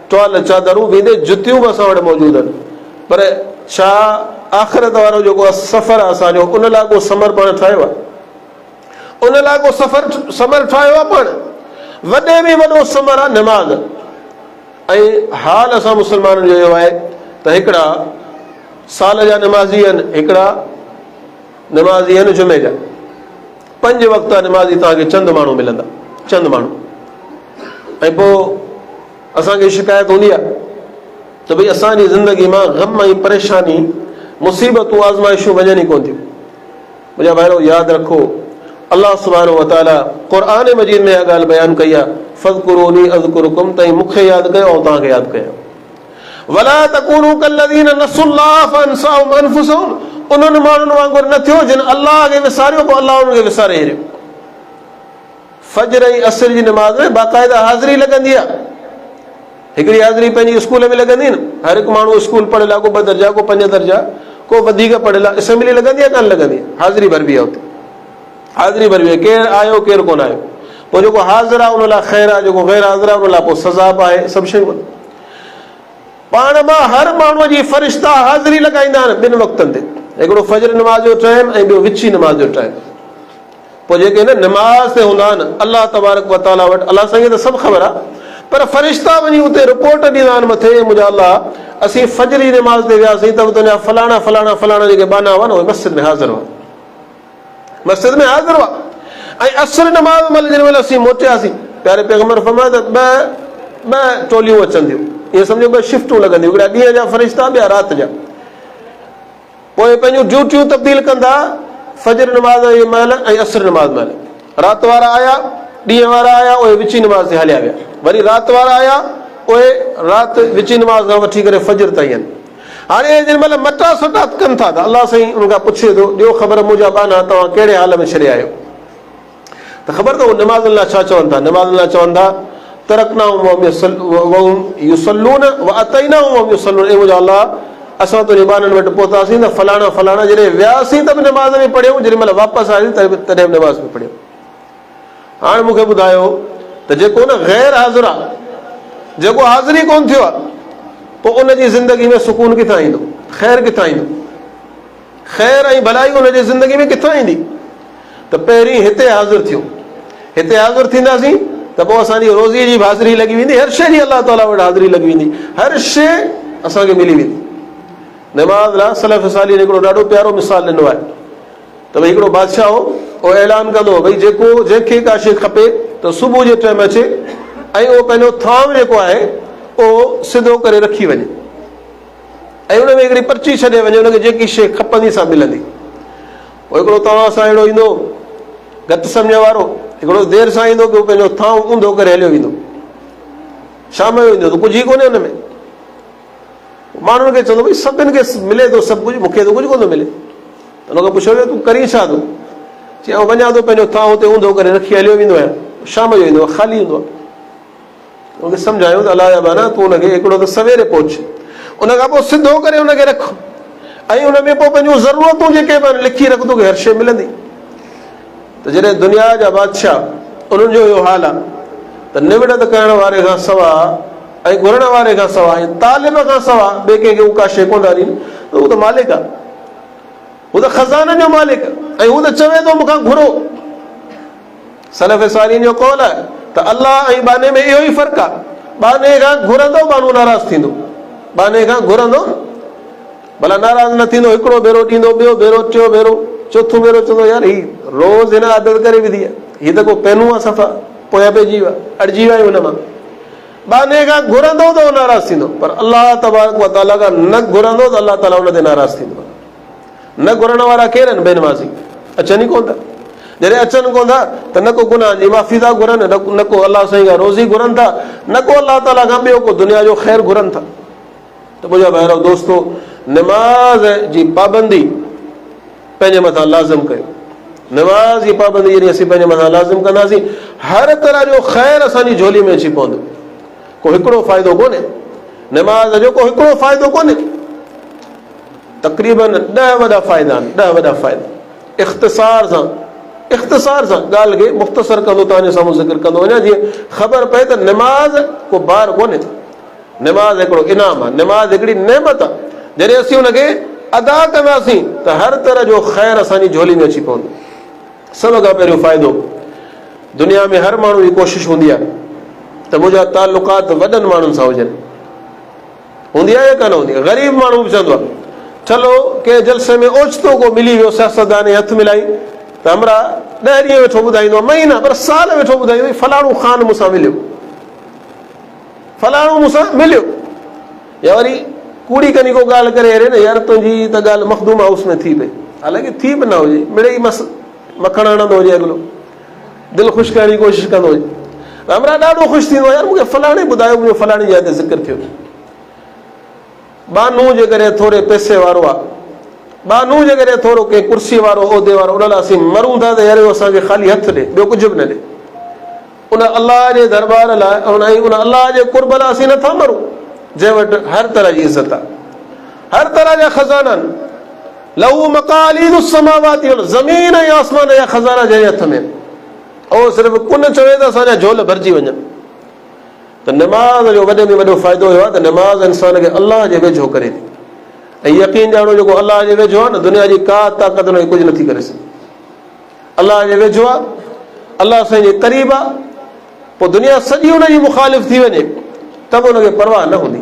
[SPEAKER 1] ٽوال، چادرون ويندي جتيون به اسان وٽ موجود آهن. پر ڇا آخرت وارو جيڪو سفر آهي اسان جو ان لاء ڪو ثمر پاڻ ٺاهيو آهي؟ ان لاء ڪو سفر ثمر ٺاهيو آهي پاڻ؟ وڏي ۾ وڏو ثمر آهي نماز. ۽ حال اسان مسلمانن جو اهو آهي ته هڪڙا سال جا نمازي آهن، هڪڙا نمازي آهن جمعي جا. پنج وقت نمازي توهان کي چند ماڻهو ملندا، چند ماڻهو. ۽ پوء اسان کي شڪايت هوندي آهي ته ڀئي اسان جي زندگي مان غم ۽ پريشاني، مصيبتون، آزمائشون وڃن ئي ڪونه ٿيون. منهنجا ڀائرو ياد رکو الله سبحانه وتعالي قرآن مجيد ۾ اها ڳالهه بيان ڪئي آهي فاذڪروني اذڪرڪم تئين مون کي ياد ڪيو آئون توهان کي ياد ڪيان. ولا تڪونوا ڪالذين نسوا الله فانساهم انفسهم انهن ماڻهن وانگر نه ٿيو جن الله کي وساريو پوء الله انهن کي وساري ڇڏيو. فجر ۽ عصر جي نماز ۾ باقاعده حاضري لڳندي آهي. هڪڙي حاضري پنهنجي اسڪول ۾ لڳندي نه، هر هڪ ماڻهو اسڪول پڙهيل آهي، ڪو ٻه درجا، ڪو پنج درجا، ڪو وڌيڪ پڙهيل آهي، اسيمبلي لڳندي آهي ڪانه لڳندي آهي؟ حاضري ڀربي آهي اتي، حاضري ڀربي آهي، ڪير آيو ڪير ڪونه آيو، پوء جيڪو حاضر آهي ان لاء خير آهي، جيڪو غير حاضر آهي ان لاء پوء سزا به آهي، سڀ شيون آهن. پاڻ مان هر ماڻهوء جي فرشتا حاضري لڳائيندا آهن ٻن وقتن تي، هڪڙو فجر نماز جو ٽائيم ۽ ٻيو وچين نماز جو ٽائيم. پوء جيڪي هن نماز تي هوندا آهن الله تبارڪ و تعاليٰ وٽ الله سائين کي ته سڀ خبر آهي پر فرشتا وڃي اتي رپورٽ ڏيندا آهن مٿي اي منهنجا الله اسين فجر جي نماز تي وياسين ته به تنهنجا فلاڻا فلاڻا فلاڻا جيڪي ٻانها هئا نه اهي مسجد ۾ حاضر هئا مسجد ۾ حاضر هئا ۽ عصر نماز مهل جنهن مهل اسين موٽياسين پياري پيغمبر فرمايو ته ٻه ٻه ٽوليون اچن ٿيون ائين سمجهو ٻه شفٽون لڳنديون هڪڙا ڏينهن جا فرشتا ٻيا رات جا پوء پنهنجون ڊيوٽيون تبديل ڪندا، فجر نماز جي مهل ۽ عصر نماز مهل. رات وارا آيا، ڏينهن وارا آيا، اهي وچين نماز تي هليا ويا. وري رات وارا آيا، اهي رات وچين نماز کان وٺي ڪري فجر تائين آهن. هاڻي اهي جنهن مهل مٽا سٽا ڪن ٿا ته الله سائين انهن کان پڇي ٿو، ڏيو خبر منهنجا ٻانها توهان ڪهڙي حال ۾ ڇڏي آيو؟ ته خبر اٿو نمازن لاء ڇا چون ٿا؟ نمازن لاء چون ٿا، ترڪناهم وهم يصلون واتيناهم وهم يصلون اي منهنجا الله اسان تنهنجي ٻانهن وٽ پهتاسين ته فلاڻا فلاڻا جڏهن وياسين ته به نماز ۾ پڙهيائون جيڏي مهل واپس آياسين تڏهن به نماز ۾ پڙهيائون. هاڻ مون کي ٻڌايو ته جيڪو نه غير حاضر آهي جيڪو حاضر ئي ڪونه ٿيو آهي پوء ان جي زندگي ۾ سڪون ڪٿان ايندو خير ڪٿان ايندو؟ خير ۽ ڀلائي ان جي زندگي ۾ ڪٿان ايندي؟ ته پهرين هتي حاضر ٿيو. هتي حاضر ٿينداسين ته پوء اسان جي روزيء جي به حاضري لڳي ويندي، هر شيء جي الله تعاليٰ وٽ حاضري لڳي ويندي، هر شيء اسان کي ملي ويندي. نماز لاء سلف صالحين هڪڙو ڏاڍو پيارو مثال ڏنو آهي ته ڀئي هڪڙو بادشاهه هو، اهو اعلان ڪندو هو ڀئي جيڪو جنهن کي ڪا شيء کپي ته صبح جي ٽائيم اچي ۽ اهو پنهنجو ٿانو جيڪو آهي اهو سڌو ڪري رکي وڃي. ۽ ان ۾ هڪڙي پرچي ڇڏي وڃي ان کي جيڪي شيء کپندي سا ملندي. پوء هڪڙو توهان سان اهڙو ايندو گهٽ سمجهه وارو، هڪڙو دير سان ايندو، ٻيو پنهنجو ٿانء اونڌو ڪري هليو ويندو. شام جو ايندو ته ڪجهه ئي ڪونهي ان ۾. ماڻهن کي چوندو ڀئي سڀن کي ملي ٿو سڀ ڪجهه، مون کي ته ڪجهه ڪونه ٿو ملي. ته ان کان پڇيو ويو تون ڪرين ڇا ٿو؟ چي آئون وڃان ٿو پنهنجو ٿانء اتي اونڌو ڪري رکي هليو ويندو آهيان. شام جو ايندو آهي خالي هوندو آهي. ان کي سمجهايو ته الله جا ٻانها تون ان کي هڪڙو ته سويري پهچ ان کان پوء سڌو ڪري ان کي رک ۽ ان ۾ پوء پنهنجون ضرورتون جيڪي به آهن لکي رک توکي هر شيء ملندي. ته جڏهن دنيا جا بادشاهه انهن جو اهو حال آهي ته نوڙت ڪرڻ واري کان سوا ۽ گهرڻ واري کان سوا ۽ طالب کان سوا ٻئي ڪنهن کي هو ڪا شيء ڪونه ٿا ڏين ته هو ته مالڪ آهي، هو ته خزانن جو مالڪ ۽ هو ته چوي ٿو مون کان گهرو. سلف صالحين جو قول آهي ته الله ۽ ٻانهي ۾ اهو ئي فرق آهي، ٻانهي کان گهرندو ٻانهو ناراض ٿيندو، ٻانهي کان گهرندو ڀلا ناراض نه ٿيندو، هڪڙو ڀيرو ڏيندو، ٻيو ڀيرو، ٽيو ڀيرو، چوٿون ڀيرو چوندو يار هي روز هن عادت ڪري وڌي آهي، هي ته ڪو پينو آهي صفا پويان پئجي ويو آهي، اڙجي ويا آهيون هن مان. ٻانهي کان گهرندو ته هو ناراض ٿيندو پر الله تبارڪ وتعاليٰ کان نه گهرندو ته الله تعاليٰ ان تي ناراض ٿيندو. نه گهرڻ وارا ڪير آهن؟ بي نمازي اچن ئي ڪونه ٿا. جڏهن اچن ڪونه ٿا ته نه ڪو گناهن جي معافي ٿا گهرن، نه ڪو الله سائين کان روزي گهرن ٿا، نه ڪو الله تعاليٰ کان ٻيو ڪو دنيا جو خير گهرن ٿا. ته منهنجا ڀائرو دوستو نماز جي پابندي پنهنجي مٿان لازم ڪيو. نماز جي پابندي جڏهن اسين پنهنجي مٿان لازم ڪنداسين هر طرح جو خير اسان جي جهولي ۾ اچي پوندو. ڪو هڪڙو فائدو ڪونهي نماز جو، ڪو هڪڙو فائدو ڪونهي. تقريباً ڏهه وڏا فائدا آهن، ڏهه وڏا فائدا. اختصار سان اختصار سان ڳالهه کي مختصر ڪندو توهان جي سامهون ذڪر ڪندو وڃان جيئن خبر پئي ته نماز ڪو بار ڪونهي، نماز هڪڙو انعام آهي، نماز هڪڙي نعمت آهي. جڏهن اسين ان کي ادا ڪنداسين ته هر طرح جو خير اسان جي جهولي ۾ اچي پوندو. سڀ کان پهريون فائدو، دنيا ۾ هر ماڻهو جي ڪوشش هوندي آهي ته منهنجا تعلقات وڏن ماڻهن سان هجن. هوندي آهي يا ڪانه هوندي آهي؟ غريب ماڻهو به چوندو آهي چلو ڪنهن جلسي ۾ اوچتو ڪو ملي ويو سياستدان ۽ هٿ ملائي ته همراهه ڏهه ڏينهن ويٺو ٻڌائيندو آهي، مهينا پر سال ويٺو ٻڌائيندو آهي فلاڻو خان مون سان مليو، فلاڻو مون سان مليو. يا وري ڪوڙي ڪني ڪو ڳالهه ڪري هري نه يار تنهنجي ته ڳالهه مخدوم هائوس ۾ ٿي پئي، حالانڪه ٿي به نه هجي، مڙئي مس مکڻ هڻندو هجي اڳلو. دل خوش ڪرڻ جي ڪوشش ڪندو هجي. همراهه ڏاڍو خوش ٿيندو آهي يار مون کي فلاڻي ٻڌايو منهنجو فلاڻي جاء تي ذڪر ٿيو. ٻانهو جيڪڏهن ٿوري پئسي وارو آهي، ٻانهو جيڪڏهن ٿورو ڪنهن ڪرسي وارو عهدي وارو ان لاء اسين مرون ٿا ته يار اهو اسان کي خالي هٿ ڏي ٻيو ڪجهه به نه ڏي. ان الله جي درٻار لاء ۽ ان الله جي قرب لاء اسين نٿا مرون جنهن وٽ هر طرح جي عزت آهي، هر طرح جا خزانا آهن. له مقاليد السماوات والارض، زمين ۽ آسمان جا خزانا جنهن جي هٿ ۾ آهن. اهو صرف ڪن چوي ته اسان جا جهول ڀرجي وڃن. ته نماز جو وڏي ۾ وڏو فائدو اهو آهي ته نماز انسان کي الله جي ويجهو ڪري ٿي ۽ يقين ڄاڻو جيڪو الله جي ويجهو آهي نه دنيا جي ڪا طاقت ان کي ڪجهه نٿي ڪري سگهي. الله جي ويجهو آهي، الله سائين جي قريب آهي، پوء دنيا سڄي ان جي مخالف ٿي وڃي ته به ان کي پرواهه نه هوندي.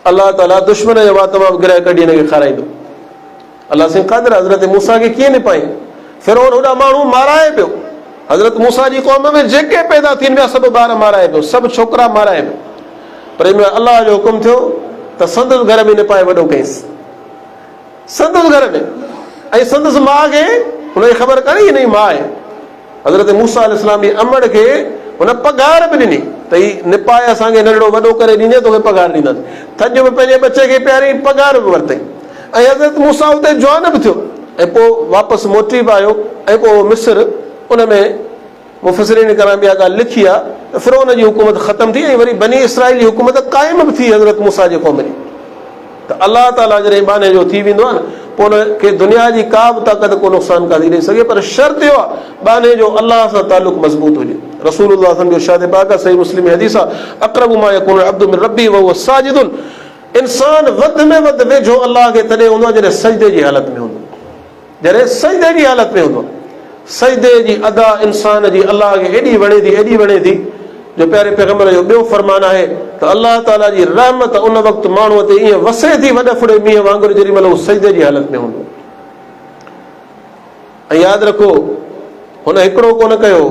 [SPEAKER 1] الله تعاليٰ دشمن جي وات مان به گرهه ڪڍي هن کي کارائيندو. الله سائين قادر آهي. حضرت موسيٰ کي ڪيئن نپائين؟ فرعون هوڏا ماڻهو مارائي پيو. حضرت موسيٰ جي قوم ۾ جيڪي پيدا ٿين پيا سڀ ٻار مارائي پيو، سڀ ڇوڪرا مارائي پيو. پر ان مهل الله جو حڪم ٿيو ته سندس گهر ۾ نپائي وڏو ڪيس. سندس گهر ۾ ۽ سندس ماء کي هن کي خبر ڪانه هي هن جي ماء آهي. حضرت موسيٰ عليه السلام جي امڙ کي هن پگهار به ڏني ته هي نپائي اسان کي ننڍڙو وڏو ڪري ڏيندين توکي پگهار ڏينداسين. ٿڃ به پنهنجي ٻچي کي پياريائين پگهار به ورتائين ۽ حضرت موسيٰ اتي جوان به ٿيو ۽ پوء واپس موٽي به آيو ۽ پوء اهو مصر ان ۾ مفسرين ڪرام اها ڳالهه لکي آهي ته فرعون جي حڪومت ختم ٿي ۽ وري بني اسرائيل جي حڪومت قائم به ٿي حضرت موسيٰ جي قوم جي. ته الله تعاليٰ جڏهن ٻانهي جو ٿي ويندو آهي نه پوء ان کي دنيا جي ڪا به طاقت ڪو نقصان ڪانه ٿي ڏئي سگهي پر شرط اهو آهي ٻانهي جو الله سان تعلق مضبوط هجي. رسول الله صلعم جو ارشاد پاڪ آهي صحيح مسلم ۾ حديث آهي اقرب ما يڪون العبد من ربه وهو ساجد انسان وڌ ۾ وڌ ويجهو الله کي تڏهن هوندو آهي جڏهن سجدي جي حالت ۾ هوندو. جڏهن سجدي جي حالت ۾ هوندو آهي. سجدي جي ادا انسان جي الله کي ايڏي وڻي ٿي، ايڏي وڻي ٿي جو پياري پيغمبر جو ٻيو فرمان آهي ته الله تعاليٰ جي رحمت ان وقت ماڻهوء تي ائين وسي ٿي وڏ ڦڙي مينهن وانگر جيڏي مهل هو سجدي جي حالت ۾ هوندو آهي. ۽ ياد رکو هن هڪڙو ڪونه ڪيو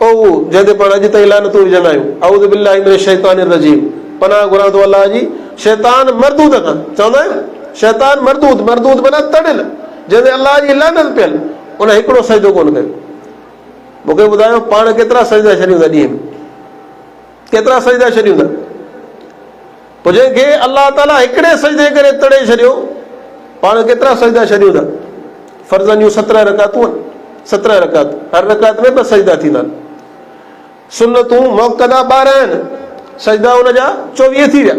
[SPEAKER 1] او جنهن تي پاڻ اڄ تائين لعنتون وجهندا آهيون اعوذ بالله من الشيطان الرجيم پناهه گهران ٿو الله جي شيطان مردود کان چوندا آهيون شيطان مردود مردود معنيٰ تڙيل. جنهن تي الله جي لعنت پيل، ان هڪڙو سجدو ڪونه ڪيو. مون کي ٻڌايو پاڻ ڪيترا سجدا ڇڏيون ٿا ڏينهن ۾؟ ڪيترا سجدا ڇڏيون ٿا؟ پوء جنهن کي الله تعاليٰ هڪڙي سجدي ڪري تڙي ڇڏيو، پاڻ ڪيترا سجدا ڇڏيون ٿا؟ فرضن جون سترهن رڪعتون آهن، سترهن رڪعت، هر رڪعت ۾ ٻه سجدا ٿيندا آهن. سنتون مؤڪده ٻارهن آهن، سجدا ان جا چوويهه ٿي ويا.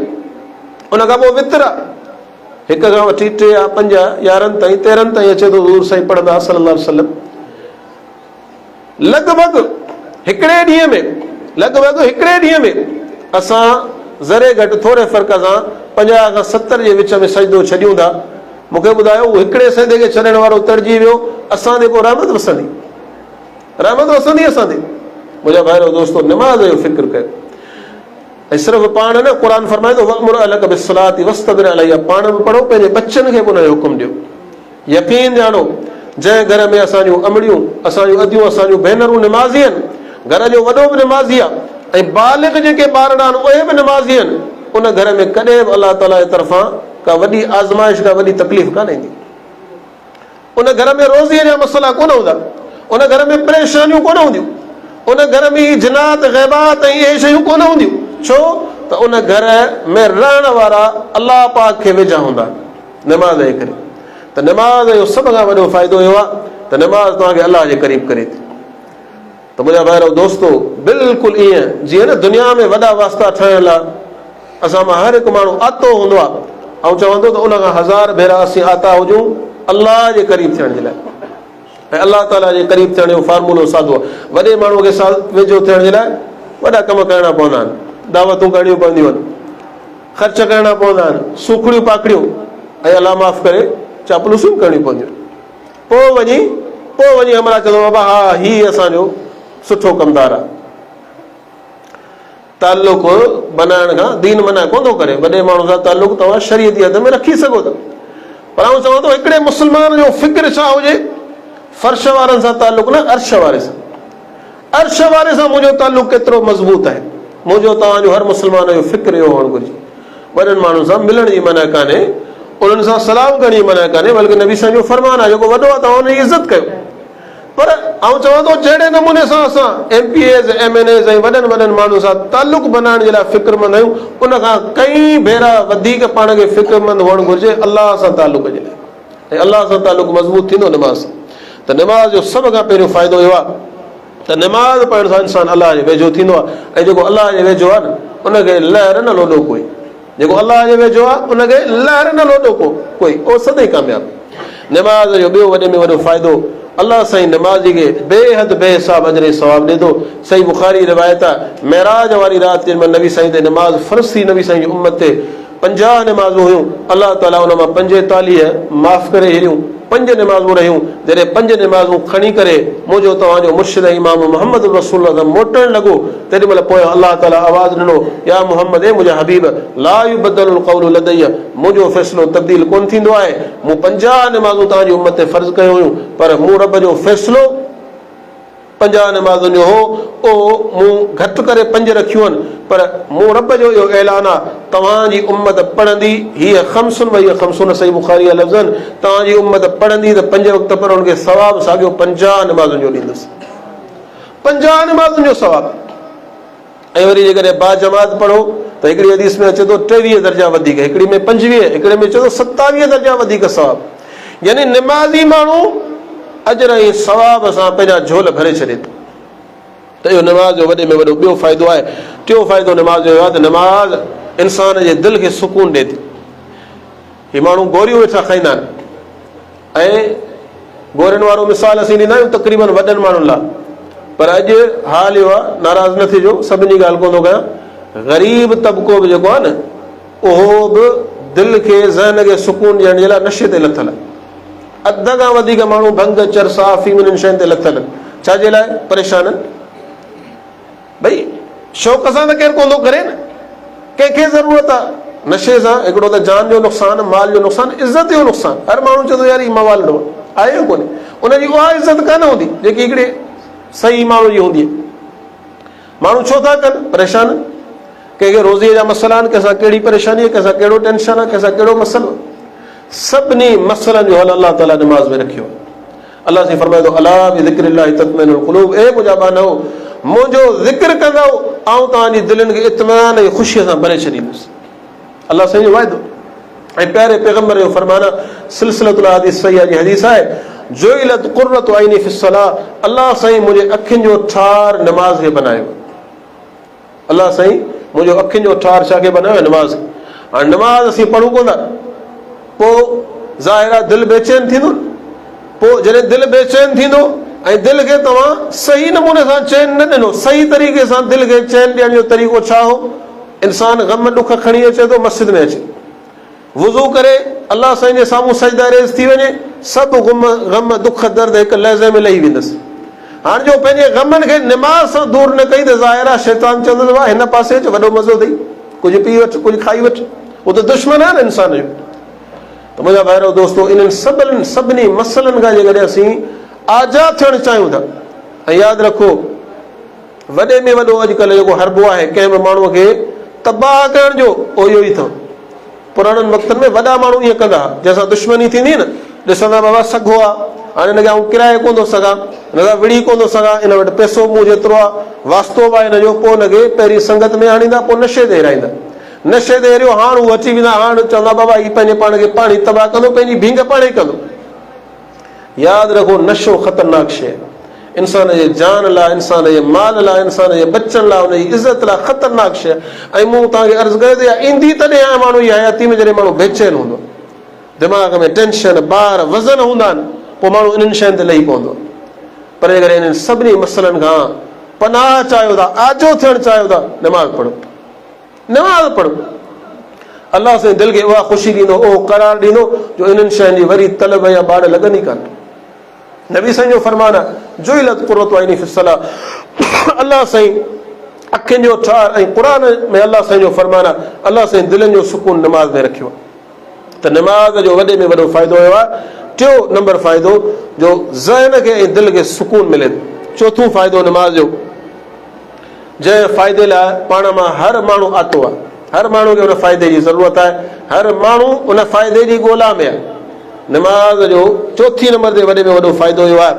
[SPEAKER 1] ان کان پوء وتر آهي، هڪ کان وٺي ٽي آ، پنج آ، يارهن تائين، تيرهن تائين اچي ٿو حضور سائين پڙهندا صلي الله عليه وسلم. لڳ ڀڳ هڪڙي ڏينهن ۾ لڳ ڀڳ هڪڙي ڏينهن ۾ اسان ذري گهٽ ٿوري فرق سان 50 کان 70 جي وچ ۾ سجدو ڇڏيون ٿا. مون کي ٻڌايو اهو هڪڙي سجدي کي ڇڏڻ وارو تڙجي ويو، اسان تي پوء رحمت وسندي؟ رحمت وسندي اسان تي؟ منهنجا ڀائرو دوستو نماز جو فڪر ڪيو ۽ صرف پاڻ نه، قرآن فرمائي ٿو وامر اهلک بالصلاة واصطبر عليها، پاڻ به پڙهو پنهنجي ٻچن کي به ان جو حڪم ڏيو. يقين ڄاڻو، جنهن گهر ۾ اسان جون امڙيون، اسان جون اديون، اسان جون ڀينرون نمازي آهن، گهر جو وڏو به نمازي آهي ۽ بالغ جيڪي ٻارڙا آهن اهي به نمازي آهن، ان گهر ۾ ڪڏهن به الله تعاليٰ جي طرفان ڪا وڏي آزمائش، ڪا وڏي تڪليف ڪانه ايندي. ان گهر ۾ روزيء جا مسئلا ڪونه هوندا، ان گهر ۾ پريشانيون ڪونه هونديون، ان گهر ۾ هي جنات، غيبات ۽ اهي شيون ڪونه هونديون، ڇو ته ان گهر ۾ رهڻ وارا الله پاڪ کي ويجها هوندا. نماز جي ڪري ته نماز جو سڀ کان وڏو فائدو اهو آهي ته نماز توهان کي الله جي قريب ڪري ٿي. ته منهنجا ڀائرو دوستو بلڪل ائين جيئن نه دنيا ۾ وڏا واسطا ٺاهڻ لاء اسان مان هر هڪ ماڻهو آتو هوندو آهي، آئون چوان ٿو ته ان کان هزار ڀيرا اسين آتا هجون الله جي قريب ٿيڻ جي لاء. ۽ الله تعاليٰ جي قريب ٿيڻ جو فارمولو سادو آهي. وڏي ماڻهوء کي ويجهو ٿيڻ جي لاء وڏا ڪم ڪرڻا پوندا آهن، دعوتون ڪرڻيون پونديون آهن، خرچ ڪرڻا پوندا آهن، سوکڙيون پاکڙيون ۽ الله معاف ڪري چاپلوسيون به ڪرڻيون پونديون آهن. پوء وڃي پوء وڃي همراهه چوندو بابا ها هي اسان جو سٺو ڪمدار آهي. تعلق بنائڻ کان دين منع ڪونه ٿو ڪري، وڏي ماڻهو سان تعلق توهان شريعت جي حد ۾ رکي سگهو ٿا. پر آئون چوان ٿو هڪڙي مسلمان جو فڪر ڇا هجي، فرش وارن سان تعلق نه عرش واري سان. عرش واري سان منهنجو تعلق ڪيترو مضبوط آهي، منهنجو توهان جو هر مسلمان جو فڪر اهو هئڻ گهرجي. وڏن ماڻهن سان ملڻ جي منع ڪانهي، انهن سان سلام ڪرڻ جي منع ڪانهي، بلڪه نبي سائين جو فرمان آهي جيڪو وڏو آهي توهان ان جي عزت ڪيو. پر آئون چوان ٿو جهڙي نموني سان اسان M P As, M N As ۽ وڏن وڏن ماڻهن سان تعلق بنائڻ جي لاء فڪرمند آهيون ان کان ڪئين ڀيرا وڌيڪ پاڻ کي فڪرمند هئڻ گهرجي الله سان تعلق جي لاء ۽ الله سان تعلق مضبوط ٿيندو نماز سان ته نماز جو سڀ کان پهريون فائدو اهو آهي ته نماز پڙهڻ سان انسان الله جي ويجهو ٿيندو آهي ۽ جيڪو الله جي ويجهو آهي نه ان کي لهر نه لوڏو ڪوئي. جيڪو الله جي ويجهو آهي ان کي لهر نه لوڏو ڪو ڪوئي اهو سدائين ڪامياب. نماز جو ٻيو وڏي ۾ وڏو فائدو الله سائين نمازي کي بي حد بي حساب اجر ۽ ثواب ڏي ٿو. صحيح بخاري جي روايت آهي معراج واري رات جنهن مهل نبي سائين تي نماز فرض ٿي نبي سائين جي امت تي 50 نمازون هيون الله تعالي ان مان 45 معاف ڪري ڇڏيون پنج نمازون رهيون جڏهن پنج نمازون کڻي ڪري منهنجو توهان جو مرشد ۽ امام محمد رسول الله موٽڻ لڳو تيڏي مهل پويان الله تعاليٰ آواز ڏنو، يا محمد اي منهنجا حبيب! لا يبدل القول لدي منهنجو فيصلو تبديل ڪونه ٿيندو آهي، مون 50 نمازون توهان جي امت تي فرض ڪيون هيون، پر مون رب جو فيصلو 50 نمازن جو هو، اهو مون گهٽ ڪري پنج رکيون آهن، پر مون رب جو اهو اعلان آهي، توهان جي امت پڙهندي، هي خمس وهي خمسون صحيح بخاري جا لفظ آهن، توهان جي امت پڙهندي ته پنج وقت پر ان کي ثواب ساڳيو 50 نمازن جو ڏيندس. 50 نمازن جو ثواب ۽ وري جيڪڏهن باجماعت پڙهو ته هڪڙي حديث ۾ اچي ٿو 23 درجا وڌيڪ، هڪڙي ۾ 25، هڪڙي ۾ اچي ٿو 27 درجا وڌيڪ ثواب. يعني نمازي ماڻهو اجر ۽ ثواب سان پنهنجا جهول ڀري ڇڏي ٿو. ته اهو نماز جو وڏي ۾ وڏو ٻيو فائدو آهي. ٽيون فائدو نماز جو اهو آهي ته نماز انسان جي دل کي سڪون ڏئي ٿي. هي ماڻهو گوريون ويٺا کائيندا آهن ۽ گورين وارو مثال اسين ڏيندا آهيون تقريبن وڏن ماڻهن لاء پر اڄ حال اهو آهي ناراض نه ٿجو سڀني جي ڳالهه ڪونه ٿو ڪيان غريب طبقو به جيڪو آهي نه اهو به دل کي ذهن کي سڪون ڏيڻ جي لاء نشي تي لٿل آهي اڌ کان وڌيڪ ماڻهو ڀنگ چرس آفيم انهن شين تي لٿل آهن ڇا جي لاء پريشان آهن ڀئي شوق سان ته ڪير ڪونه ٿو ڪري نه، ڪنهن کي ضرورت آ نشي سان، هڪڙو ته جان جو نقصان، مال جو نقصان، عزت جو نقصان، هر ماڻهو چوندو يار هي موالڙو آهي، آهي ڪونهي، ان جي اها عزت ڪانه هوندي جيڪي هڪڙي صحيح ماڻهو جي هوندي. ماڻهو ڇو ٿا ڪن؟ پريشان آهن، ڪنهن کي روزيء جا مسئلا آهن، ڪنهن سان ڪهڙي پريشاني آهي، ڪنهن سان ڪهڙو ٽينشن آهي، ڪنهن سان ڪهڙو مسئلو آهي. سڀني مسئلن جو حل الله تعاليٰ نماز ۾ رکيو آهي. الله سائين فرمائي ٿو، الا بذڪر الله تطمئن القلوب اي منهنجا ٻانهؤ! منهنجو ذڪر ڪندؤ، آئون توهان جي دلين کي اطمينان ۽ خوشيء سان ڀري ڇڏيندس. الله سائين جو وعدو ۽ پياري پيغمبر جو فرمان آهي، سلسلة الاحاديث صحيحه جي حديث آهي، جعلت قرة عيني في الصلاة الله سائين منهنجي اکين جو ٺار نماز کي بنايو آهي. الله سائين منهنجو اکين جو ٺار ڇا کي بنايو آهي؟ نماز کي. هاڻي نماز اسين پڙهون ڪونه ٿا پوء ظاهر آهي دل بيچين ٿيندو نه. پوء جڏهن دل بيچين ٿيندو ۽ دل کي توهان صحيح نموني سان چين نه ڏنو، صحيح طريقي سان دل کي چين ڏيڻ جو طريقو ڇا هو؟ انسان غم ڏک کڻي اچي ٿو مسجد ۾ اچي وضو ڪري الله سائين جي سامهون سجده ريز ٿي وڃي سڀ غم غم دک درد هڪ لحظي ۾ لهي ويندس. هاڻ جو پنهنجي غمن کي نماز سان دور نه ڪئي ته ظاهر آهي شيطان چوندس واهه هن پاسي اچ وڏو مزو اٿئي ڪجهه پي وٺ ڪجهه کائي وٺ هو ته دشمن آهي نه انسان جو. ته منهنجا ڀائرو دوستو انهن سڀن سڀني مسئلن کان جيڪڏهن اسين آزاد ٿيڻ چاهيون ٿا ۽ ياد رکو وڏي ۾ وڏو اڄڪلهه جيڪو حربو آهي ڪنهن به ماڻهوء کي تباهه ڪرڻ جو اهو اهو ئي اٿو. پراڻن وقتن ۾ وڏا ماڻهو ائين ڪندا ها، جنهن سان دشمني ٿيندي نه، ڏسندا بابا سگهو آ، هاڻي هن کي آئون ڪرائي ڪونه ٿو سگهان، هن سان وڙهي ڪونه ٿو سگهان، ان وٽ پئسو مون جيترو آ، واسطو به آهي هن جو، پوء هن کي پهرين سنگت ۾ آڻيندا، پوء نشي تي هيرائيندا. نشي تي هيريو، هاڻ هو اچي ويندا، هاڻ چوندا بابا هي پنهنجي پاڻ کي پاڻ ئي تباهه ڪندو، پنهنجي ڀينگ پاڻ ئي ڪندو. ياد رکو نشو خطرناڪ شيء آهي. انسان جي جان لاء، انسان جي مال لاء، انسان جي ٻچن لاء، ان جي عزت لاء خطرناڪ شيء آهي ۽ مون توهان کي عرض ڪيو ته اها ايندي تڏهن آهي ماڻهو جي حياتي ۾ جڏهن ماڻهو بيچين هوندو آهي. دماغ ۾ ٽينشن، بار، وزن هوندا آهن پوء ماڻهو انهن شين تي لهي پوندو آهي. پر جيڪڏهن انهن سڀني مسئلن کان پناهه چاهيو ٿا، آجو ٿيڻ چاهيو ٿا، نماز پڙهو. نماز پڙهو. الله سائين دل کي اها خوشي ڏيندو، اهو قرار ڏيندو جو انهن شين جي وري طلب يا ٻاڙ لڳندي ڪانه. نبي سائين جو فرمان آهي، جعلت قرة عيني في الصلاة الله سائين اکين جو ٺار ۽ قرآن ۾ الله سائين جو فرمان آهي، الله سائين دلن جو سڪون نماز ۾ رکيو آهي. ته نماز جو وڏي ۾ وڏو فائدو اهو آهي. ٽيون نمبر فائدو جو ذهن کي ۽ دل کي سڪون ملي ٿو. چوٿون فائدو نماز جو جنهن فائدي لاء پاڻ مان هر ماڻهو آتو آهي. هر ماڻهو کي ان فائدي جي ضرورت آهي. هر ماڻهو ان فائدي جي ڳولا ۾ آهي. نماز جو چوٿين نمبر تي وڏي ۾ وڏو فائدو اهو آهي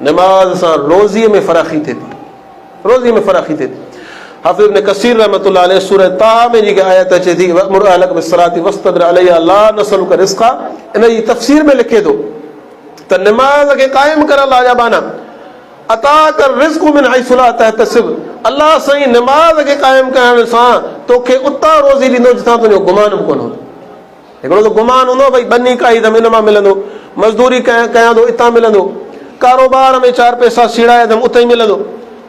[SPEAKER 1] نماز سان روزيء ۾ فراخي ٿئي ٿي. روزيء ۾ فراخي ٿئي ٿي. حافظ ابن ڪثير رحمة الله عليه سورة طه ۾ جيڪا آيت اچي ٿي وأمر اهلک بالصلاة واصطبر عليها لا نسألک رزقا ان جي تفسير ۾ لکي ٿو ته نماز کي قائم ڪر الله جا ٻانها اتاک الرزق من حيث لا تحتسب الله سائين نماز کي قائم ڪرڻ سان توکي اتان روزي ڏيندو جتان تنهنجو گمان به ڪونه هوندو. هڪڙو ته گمان هوندو آهي ڀئي ٻني ڪاهي اٿم ان مان ملندو، مزدوري ڪيان ٿو اتان ملندو، ڪاروبار ۾ چار پئسا سيڙائي اٿم اتان ئي ملندو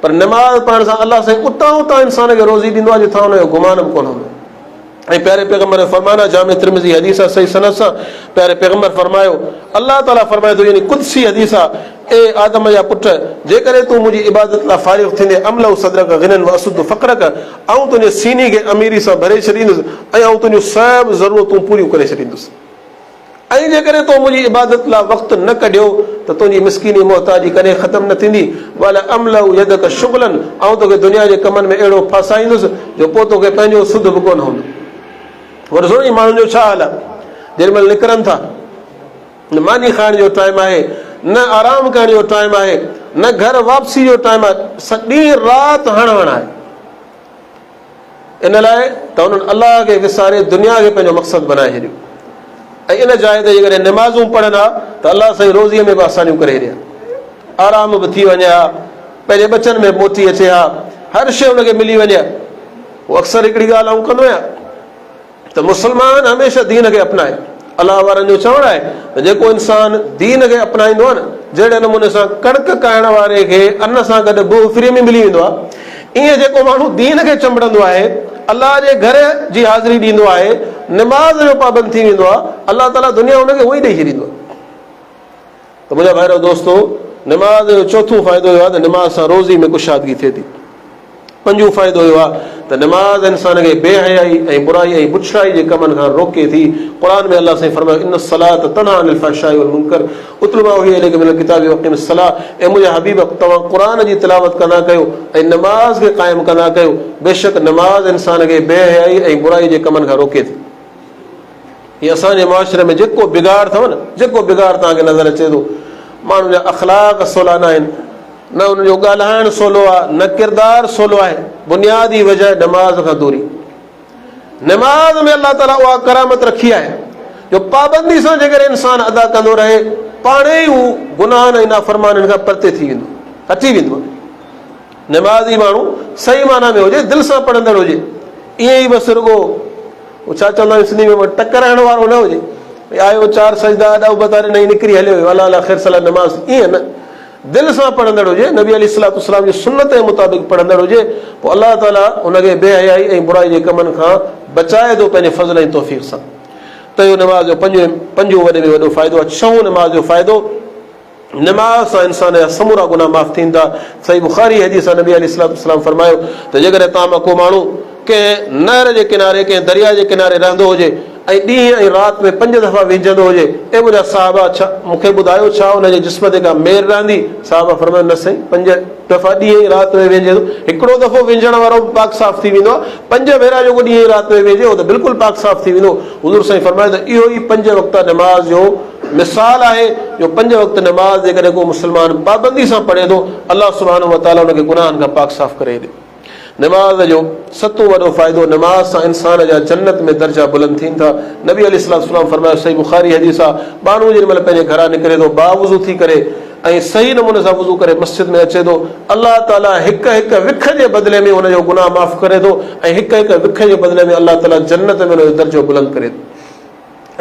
[SPEAKER 1] پر نماز پڙهڻ سان الله سائين اتان اتان انسان کي روزي ڏيندو آهي جتان ان جو گمان به ڪونه هوندو. ۽ پياري پيغمبر جو فرمان آهي جامع ترمذي حديث آهي صحيح سند سان پياري پيغمبر فرمايو الله تعالي فرمائي ٿو يعني قدسي حديث آهي اي آدم جا پٽ جيڪڏهن تون منهنجي عبادت لاء فارغ ٿيندين املأ صدرک غنًا واسد فقرک آئون تنهنجي سيني کي اميري سان ڀري ڇڏيندس ۽ آئون تنهنجون سڀ ضرورتون پوريون ڪري ڇڏيندس ۽ جيڪڏهن تو منهنجي عبادت لاء وقت نه ڪڍيو ته تنهنجي مسڪيني محتاجي ڪڏهن ختم نه ٿيندي، ولاملأ يدک شغلا آئون توکي دنيا جي ڪمن ۾ اهڙو ڦاسائيندس جو پوء توکي پنهنجو سڌ به ڪونه هوندو. پوء ڏسو نه ماڻهن جو ڇا حال آهي، جيڏي مهل نڪرن ٿا نه ماني کائڻ جو ٽائيم آهي، نه آرام ڪرڻ جو ٽائيم آهي، نه گهر واپسي جو ٽائيم آهي، ڏينهن رات هڻ هڻ آهي. ان لاء ته انهن الله کي وساري دنيا کي پنهنجو مقصد بنائي ڇڏيو ۽ ان جاء تي جيڪڏهن نمازون پڙهن ها ته الله سائين روزيء ۾ به آسانيون ڪري ڇڏي ها، آرام به ٿي وڃي ها، پنهنجي ٻچن ۾ به موٽي اچي ها، هر شيء ان کي ملي وڃي ها. هو اڪثر هڪڙي ڳالهه آئون ڪندو آهيان ته مسلمان هميشه دين کي اپنائي. الله وارن جو چوڻ آهي ته جيڪو انسان دين کي اپنائيندو آهي نه جهڙي نموني سان ڪڻڪ ڪاهڻ واري کي ان سان گڏ بهه فري ۾ ملي ويندو آهي ائين جيڪو ماڻهو دين کي چنبڙندو آهي الله جي گهر جي حاضري ڏيندو آهي نماز جو پابند ٿي ويندو آهي الله تعالي دنيا ان کي اونئي ڏئي ڇڏيندو آهي. ته منهنجا ڀائرو دوستو! نماز جو چوٿون فائدو اهو آهي ته نماز سان روزي ۾ ڪشادگي ٿئي ٿي. پنجون فائدو اهو آهي ته نماز انسان کي بي حيائي ۽ برائي ۽ بڇڙائي جي ڪمن کان روڪي ٿي. قرآن ۾ الله سائين فرمايو، ان الصلاة تنهي عن الفحشاء والمنڪر اتل ما اوحي اليڪ من الڪتاب واقم الصلاة اي منهنجا حبيب! توهان قرآن جي تلاوت ڪندا ڪيو ۽ نماز کي قائم ڪندا ڪيو. بيشڪ نماز انسان کي بي حيائي ۽ برائي جي ڪمن کان روڪي ٿي. هي اسان جي معاشري ۾ جيڪو بگاڙ اٿو نه، جيڪو بگاڙ توهان کي نظر اچي ٿو، ماڻهن جا اخلاق سولا نه آهن، نه انهن جو ڳالهائڻ سولو آهي، نه ڪردار سولو آهي. بنيادي وجه نماز کان دوري. نماز ۾ الله تعاليٰ اها ڪرامت رکي آهي جو پابندي سان جيڪڏهن انسان ادا ڪندو رهي، پاڻهي ئي هو گناهن ۽ نافرمانين کان پرتي ٿي ويندو، هٽي ويندو. نمازي ماڻهو صحيح معنيٰ ۾ هجي، دل سان پڙهندڙ هجي، ائين ئي بس رڳو هو ڇا چوندا آهن سنڌي ۾ ٽڪر هڻڻ وارو نه هجي، ڀئي آيو چار سجدا اڏا ابتا ڏنائين نڪري هليو ويو الله الله خير صلاح نماز ائين نه، دل سان پڙهندڙ هجي، نبي عليه الصلوة والسلام جي سنت جي مطابق پڙهندڙ هجي، پوء الله تعاليٰ هن کي بي حيائي ۽ برائي جي ڪمن کان بچائي ٿو پنهنجي فضل ۽ توفيق سان. ته اهو نماز جو پنجون وڏي ۾ وڏو فائدو آهي. ڇهون نماز جو فائدو. نماز سان انسان جا سمورا گناهه معاف ٿين ٿا. صحيح بخاري حديث آهي نبي عليه الصلوة والسلام فرمايو ته جيڪڏهن توهان مان ڪو ماڻهو ڪنهن نهر جي ڪناري ڪنهن درياء جي ڪناري رهندو هجي ۽ ڏينهن ۽ رات ۾ پنج دفعا وهنجندو هجي اي منهنجا صحابه ڇا مون کي ٻڌايو ڇا ان جي جسم تي ڪا مير رهندي؟ صحابه فرمايو نه سائين پنج دفعا ڏينهن ۽ رات ۾ وهنجي ٿو هڪڙو دفعو وهنجڻ وارو به پاڪ صاف ٿي ويندو آهي پنج ڀيرا جيڪو ڏينهن ۽ رات ۾ وهنجي اهو ته بلڪل پاڪ صاف ٿي ويندو حضور سائين فرمايو ته اهو ئي پنج وقته نماز جو مثال آهي جو پنج وقت نماز جيڪڏهن ڪو مسلمان پابندي سان پڙهي ٿو الله سبحانه وتعالي ان کي گناهن کان پاڪ صاف ڪري ڏي. نماز جو ستون وڏو فائدو نماز سان انسان جا جنت ۾ درجا بلند ٿين ٿا. نبي عليه الصلوة والسلام فرمايو صحيح بخاري حديث آ ٻانهو جيڏي مهل پنهنجي گهران نڪري ٿو باوضو ٿي ڪري ۽ صحيح نموني سان وضو ڪري مسجد ۾ اچي ٿو الله تعالي هڪ هڪ وک جي بدلي ۾ ان جو گناهه معاف ڪري ٿو ۽ هڪ هڪ وک جي بدلي ۾ الله تعالي جنت ۾ ان جو درجو بلند ڪري ٿو.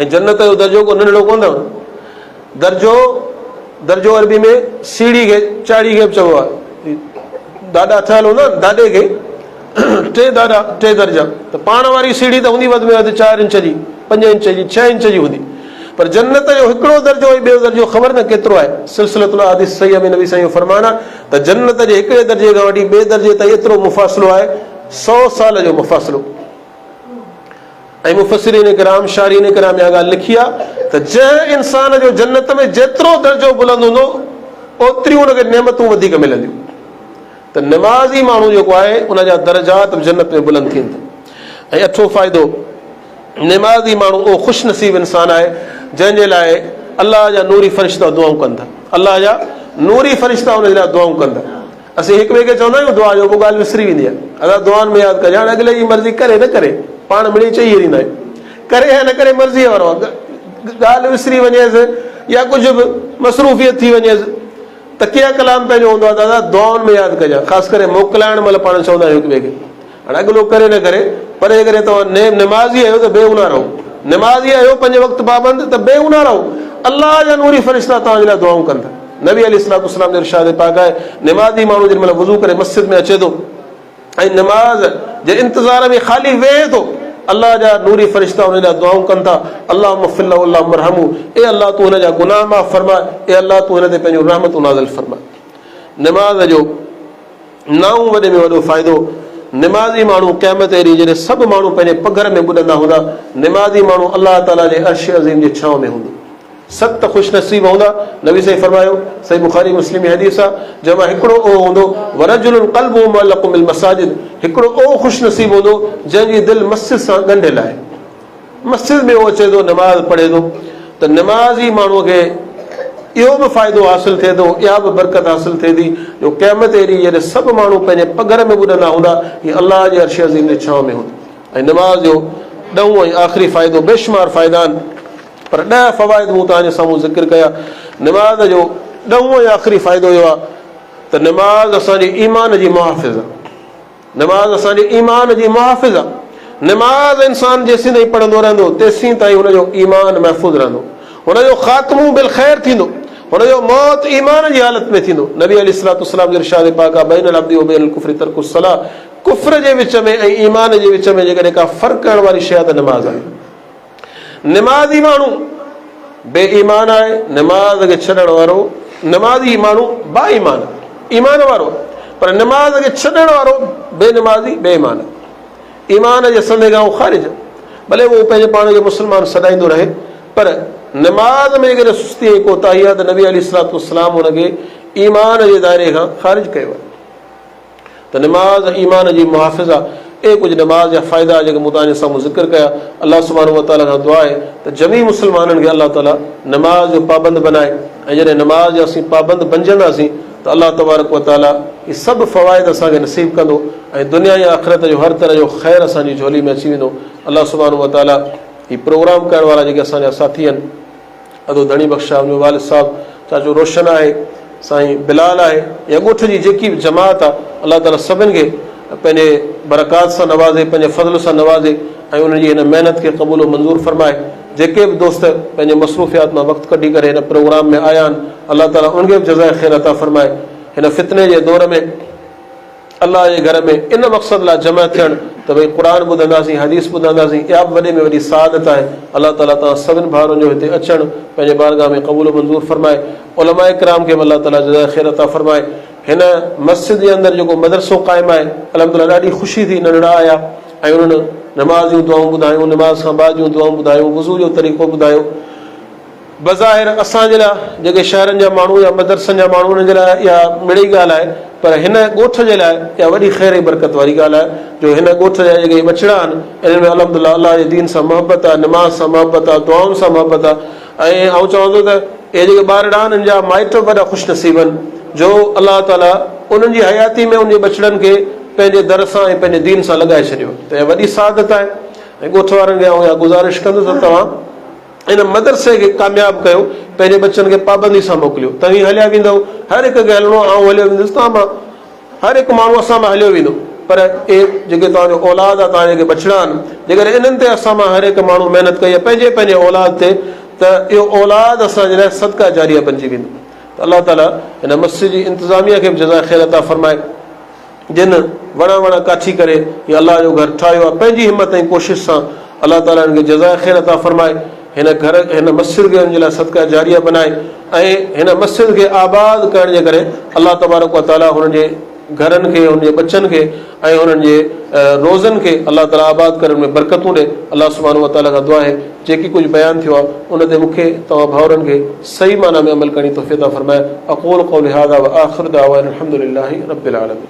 [SPEAKER 1] ۽ جنت جو درجو ڪو ننڍڙو ڪونه اٿو. درجو، درجو عربي ۾ سيڙهي کي، چاڙهي کي به چئبو آهي. داڏا ٺهيل هوندا آهن، داڏي کي ٽي داڏا، ٽي درجا. ته پاڻ واري سيڙهي ته هوندي وڌ ۾ وڌ چار انچ جي، پنج انچ جي، ڇهه انچ جي هوندي. پر جنت جو هڪڙو درجو ۽ ٻيو درجو خبر نه ڪيترو آهي. سلسلة الاحاديث صحيحه ۾ نبي سائين جو فرمان آهي ته جنت جي هڪڙي درجي کان وٺي ٻئي درجي تائين ايترو مفاصلو آهي، سؤ سال جو مفاصلو. ۽ مفسرين ڪرام، شارحين ڪرام اها ڳالهه لکي آهي ته جنهن انسان جو جنت ۾ جيترو درجو بلند هوندو اوتريون ان کي نعمتون وڌيڪ ملنديون ته نمازي ماڻهو جيڪو آهي ان جا درجات به جنت ۾ بلند ٿين ٿا. ۽ اٺون فائدو نمازي ماڻهو اهو خوش نصيب انسان آهي جنهن جي لاء الله جا نوري فرشتا دعائون ڪن ٿا. الله جا نوري فرشتا ان جي لاء دعائون ڪن ٿا. اسين هڪ ٻئي کي چوندا آهيون دعا جو پوء ڳالهه وسري ويندي آهي. ادا دعائن ۾ ياد ڪجي. هاڻي اڳلي جي مرضي ڪري نه ڪري پاڻ مڙئي چئي هيريندا آهيون. ڪري يا نه ڪري مرضيء وارو آهي. ڳالهه وسري وڃيس يا ڪجهه به مصروفيت ٿي وڃيس تڪيه ڪلام پنهنجو هوندو آهي دادا دعائن ۾ ياد ڪجان. خاص ڪري موڪلائڻ مهل پاڻ چوندا آهيون هڪ ٻئي کي. هاڻي اڳلو ڪري نه ڪري پر جيڪڏهن توهان نيم نمازي آهيو ته بي گناهه رهو. نمازي آهيو پنج وقت پابند ته بي گناهه رهو. الله جا نوري فرشتا توهان جي لاء دعائون ڪن ٿا. نبي عليه الصلوة والسلام جو ارشاد پاڪ آهي، نمازي ماڻهو جنهن مهل وضو ڪري مسجد ۾ اچي ٿو ۽ نماز جي انتظار ۾ خالي ويهي ٿو، الله جا نوري فرشتا ان لاء دعائون ڪن ٿا، اللهم اغفر له اللهم ارحمه، اي الله تون هن جا گناهه معاف فرماء، اي الله تون هن تي پنهنجون رحمتون نازل فرماء. نماز جو نائون وڏي ۾ وڏو فائدو، نمازي ماڻهو قيامت جي ڏينهن جڏهن سڀ ماڻهو پنهنجي پگهر ۾ ٻڏندا هوندا، نمازي ماڻهو الله تعاليٰ جي عرش عظيم جي ڇانو ۾ هوندو. ست خوش نصيب هوندا، نبي سائين فرمايو، صحيح بخاري مسلم جي حديث آ، جنهن مان هڪڙو اهو هوندو، ورجل قلبه معلق بالمساجد، هڪڙو اهو خوش نصيب هوندو جنهن جي دل مسجد سان ڳنڍيل آهي. مسجد ۾ اهو اچي ٿو نماز پڙهي ٿو ته نمازي ماڻهوء کي اهو به فائدو حاصل ٿئي ٿو، اها به برڪت حاصل ٿئي ٿي جو قيامت جي ڏينهن جڏهن سڀ ماڻهو پنهنجي پگهر ۾ ٻڏندا هوندا، هي الله جي عرش عظيم جي ڇانو ۾ هوندو. ۽ نماز جو ڏهون ۽ آخري فائدو بيشمار فائدا آهن پر ڏهه فوائد مون توهان جي سامهون ذڪر ڪيا. نماز جو ڏهون ۽ آخري فائدو اهو آهي ته نماز اسان جي ايمان جي محافظ آهي. نماز اسان جي ايمان جي محافظ آهي. نماز انسان جيسين تائين پڙهندو رهندو تيسين تائين هن جو ايمان محفوظ رهندو. هن جو خاتمو بالخير ٿيندو. هن جو موت ايمان جي حالت ۾ ٿيندو. نبي عليه الصلوة والسلام جو ارشاد پاڪ آهي بين العبد وبين الڪفر ترڪ الصلاة ڪفر جي وچ ۾ ۽ ايمان جي وچ ۾ جيڪڏهن ڪا فرق ڪرڻ واري شيء آهي ته نماز آهي. نمازي ماڻهو بي ايمان آهي، نماز کي ڇڏڻ وارو نمازي ماڻهو با ايمان آهي، ايمان وارو آهي، پر نماز کي ڇڏڻ وارو بي نمازي بي ايمان آهي. ايمان جي سندي کان هو خارج آهي. ڀلي اهو پنهنجي پاڻ کي مسلمان سڏائيندو رهي پر نماز ۾ جيڪڏهن سستي ۽ ڪوتاهي آهي ته نبي عليه الصلوة والسلام هن کي ايمان جي دائري کان خارج ڪيو آهي. ته نماز ايمان جي محافظ آ. اهي ڪجهه نماز جا فائدا جيڪي مون توهان جي سامهون ذڪر ڪيا. الله سبحانه وتعاليٰ کان دعا آهي ته جميع مسلمانن کي الله تعاليٰ نماز جو پابند بنائي ۽ جڏهن نماز جا اسين پابند بنجنداسين ته الله تبارڪ وتعاليٰ هي سڀ فوائد اسان کي نصيب ڪندو ۽ دنيا ۽ آخرت جو هر طرح جو خير اسان جي جهولي ۾ اچي ويندو. الله سبحانه وتعاليٰ هي پروگرام ڪرڻ وارا جيڪي اسان جا ساٿي آهن ادو ڌڻي بخش صاحب جو والد صاحب چاچو روشن آهي سائين بلال آهي يا ڳوٺ جي جيڪي به جماعت آهي الله تعاليٰ سڀن کي پنهنجي برڪات سان نوازي پنهنجي فضل سان نوازي ۽ انهن جي هن محنت کي قبول و منظور فرمائي جيڪي به دوست پنهنجي مصروفيات مان وقت ڪڍي ڪري هن پروگرام ۾ آيا آهن الله تعاليٰ انهن کي به جزائي خير عطا فرمائي هن فتني جي دور ۾ الله جي گهر ۾ ان مقصد لاء جمع ٿيڻ ته ڀئي قرآن ٻڌنداسين، حديث ٻڌنداسين، اها به وڏي ۾ وڏي سعادت آهي. الله تعاليٰ توهان سڀن ڀائرن جو هتي اچڻ پنهنجي بارگاهه ۾ قبول و منظور فرمائي. علماء ڪرام کي به الله تعاليٰ جزاء خير عطا فرمائي. هن مسجد جي اندر جيڪو مدرسو قائم آهي، الحمدلله ڏاڍي خوشي ٿي ننڍڙا آيا ۽ انهن نماز جون دعائون ٻڌايون، نماز کان بعد جون دعائون ٻڌايون، وضو جو طريقو ٻڌايو. بظاهر اسان جي لاء جيڪي شهرن جا ماڻهو يا مدرسن جا ماڻهو انهن جي لاء اها مڙئي ڳالهه آهي پر هن ڳوٺ جي لاء اها وڏي خير ۽ برڪت واري ڳالهه آهي جو هن ڳوٺ جا جيڪي ٻچڙا آهن انهن ۾ الحمد لله الله جي دين سان محبت آهي نماز سان محبت آهي دعائن سان محبت آهي ۽ آئون چوان ٿو ته اهي جيڪي ٻارڙا آهن انهن جا مائٽ به وڏا خوش نصيب آهن جو الله تعالي انهن جي حياتي ۾ انهن جي ٻچڙن کي پنهنجي در سان ۽ پنهنجي دين سان لڳائي ڇڏيو ته اها وڏي سعادت آهي ۽ ڳوٺ وارن کي آئون اها گذارش ڪندس ته توهان ان مدرسي کي ڪامياب ڪيو، پنهنجي ٻچن کي پابندي سان موڪليو، توهين هليا ويندؤ، هر هڪ کي هلڻو آهي، آئون هليو ويندس، توهان مان هر هڪ ماڻهو اسان مان هليو ويندو، پر اهي جيڪي توهان جو اولاد آهي، توهان جا جيڪي ٻچڙا آهن، جيڪڏهن انهن تي اسان مان هر هڪ ماڻهو محنت ڪئي آهي پنهنجي پنهنجي اولاد تي ته اهو اولاد اسان جي لاء صدقه جاريه بنجي ويندو ته الله تعالي هن مسجد جي انتظاميه کي به جزاء خير عطا فرمائي. جن وڻ وڻ ڪاٺي ڪري هي الله جو گهر ٺاهيو آهي پنهنجي همت ۽ ڪوشش سان الله تعالي انهن کي جزاء خير عطا فرمائي هن گهر هن مسجد کي انهن جي لاء صدقه جاريه بنائي ۽ هن مسجد کي آباد ڪرڻ جي ڪري الله تبارڪ وتعالي هنن جي گهرن کي هنن جي ٻچن کي ۽ هنن جي روزن کي الله تعالي آباد ڪرڻ ۾ برڪتون ڏي الله سبحانه وتعالي کان دعا آهي جيڪي ڪجهه بيان ٿيو آهي ان تي مون کي توهان ڀائرن کي صحيح معنيٰ ۾ عمل ڪرڻ جي توفيق عطا فرمائي اقول قولي هذا واخر دعوانا الحمد لله رب العالمين.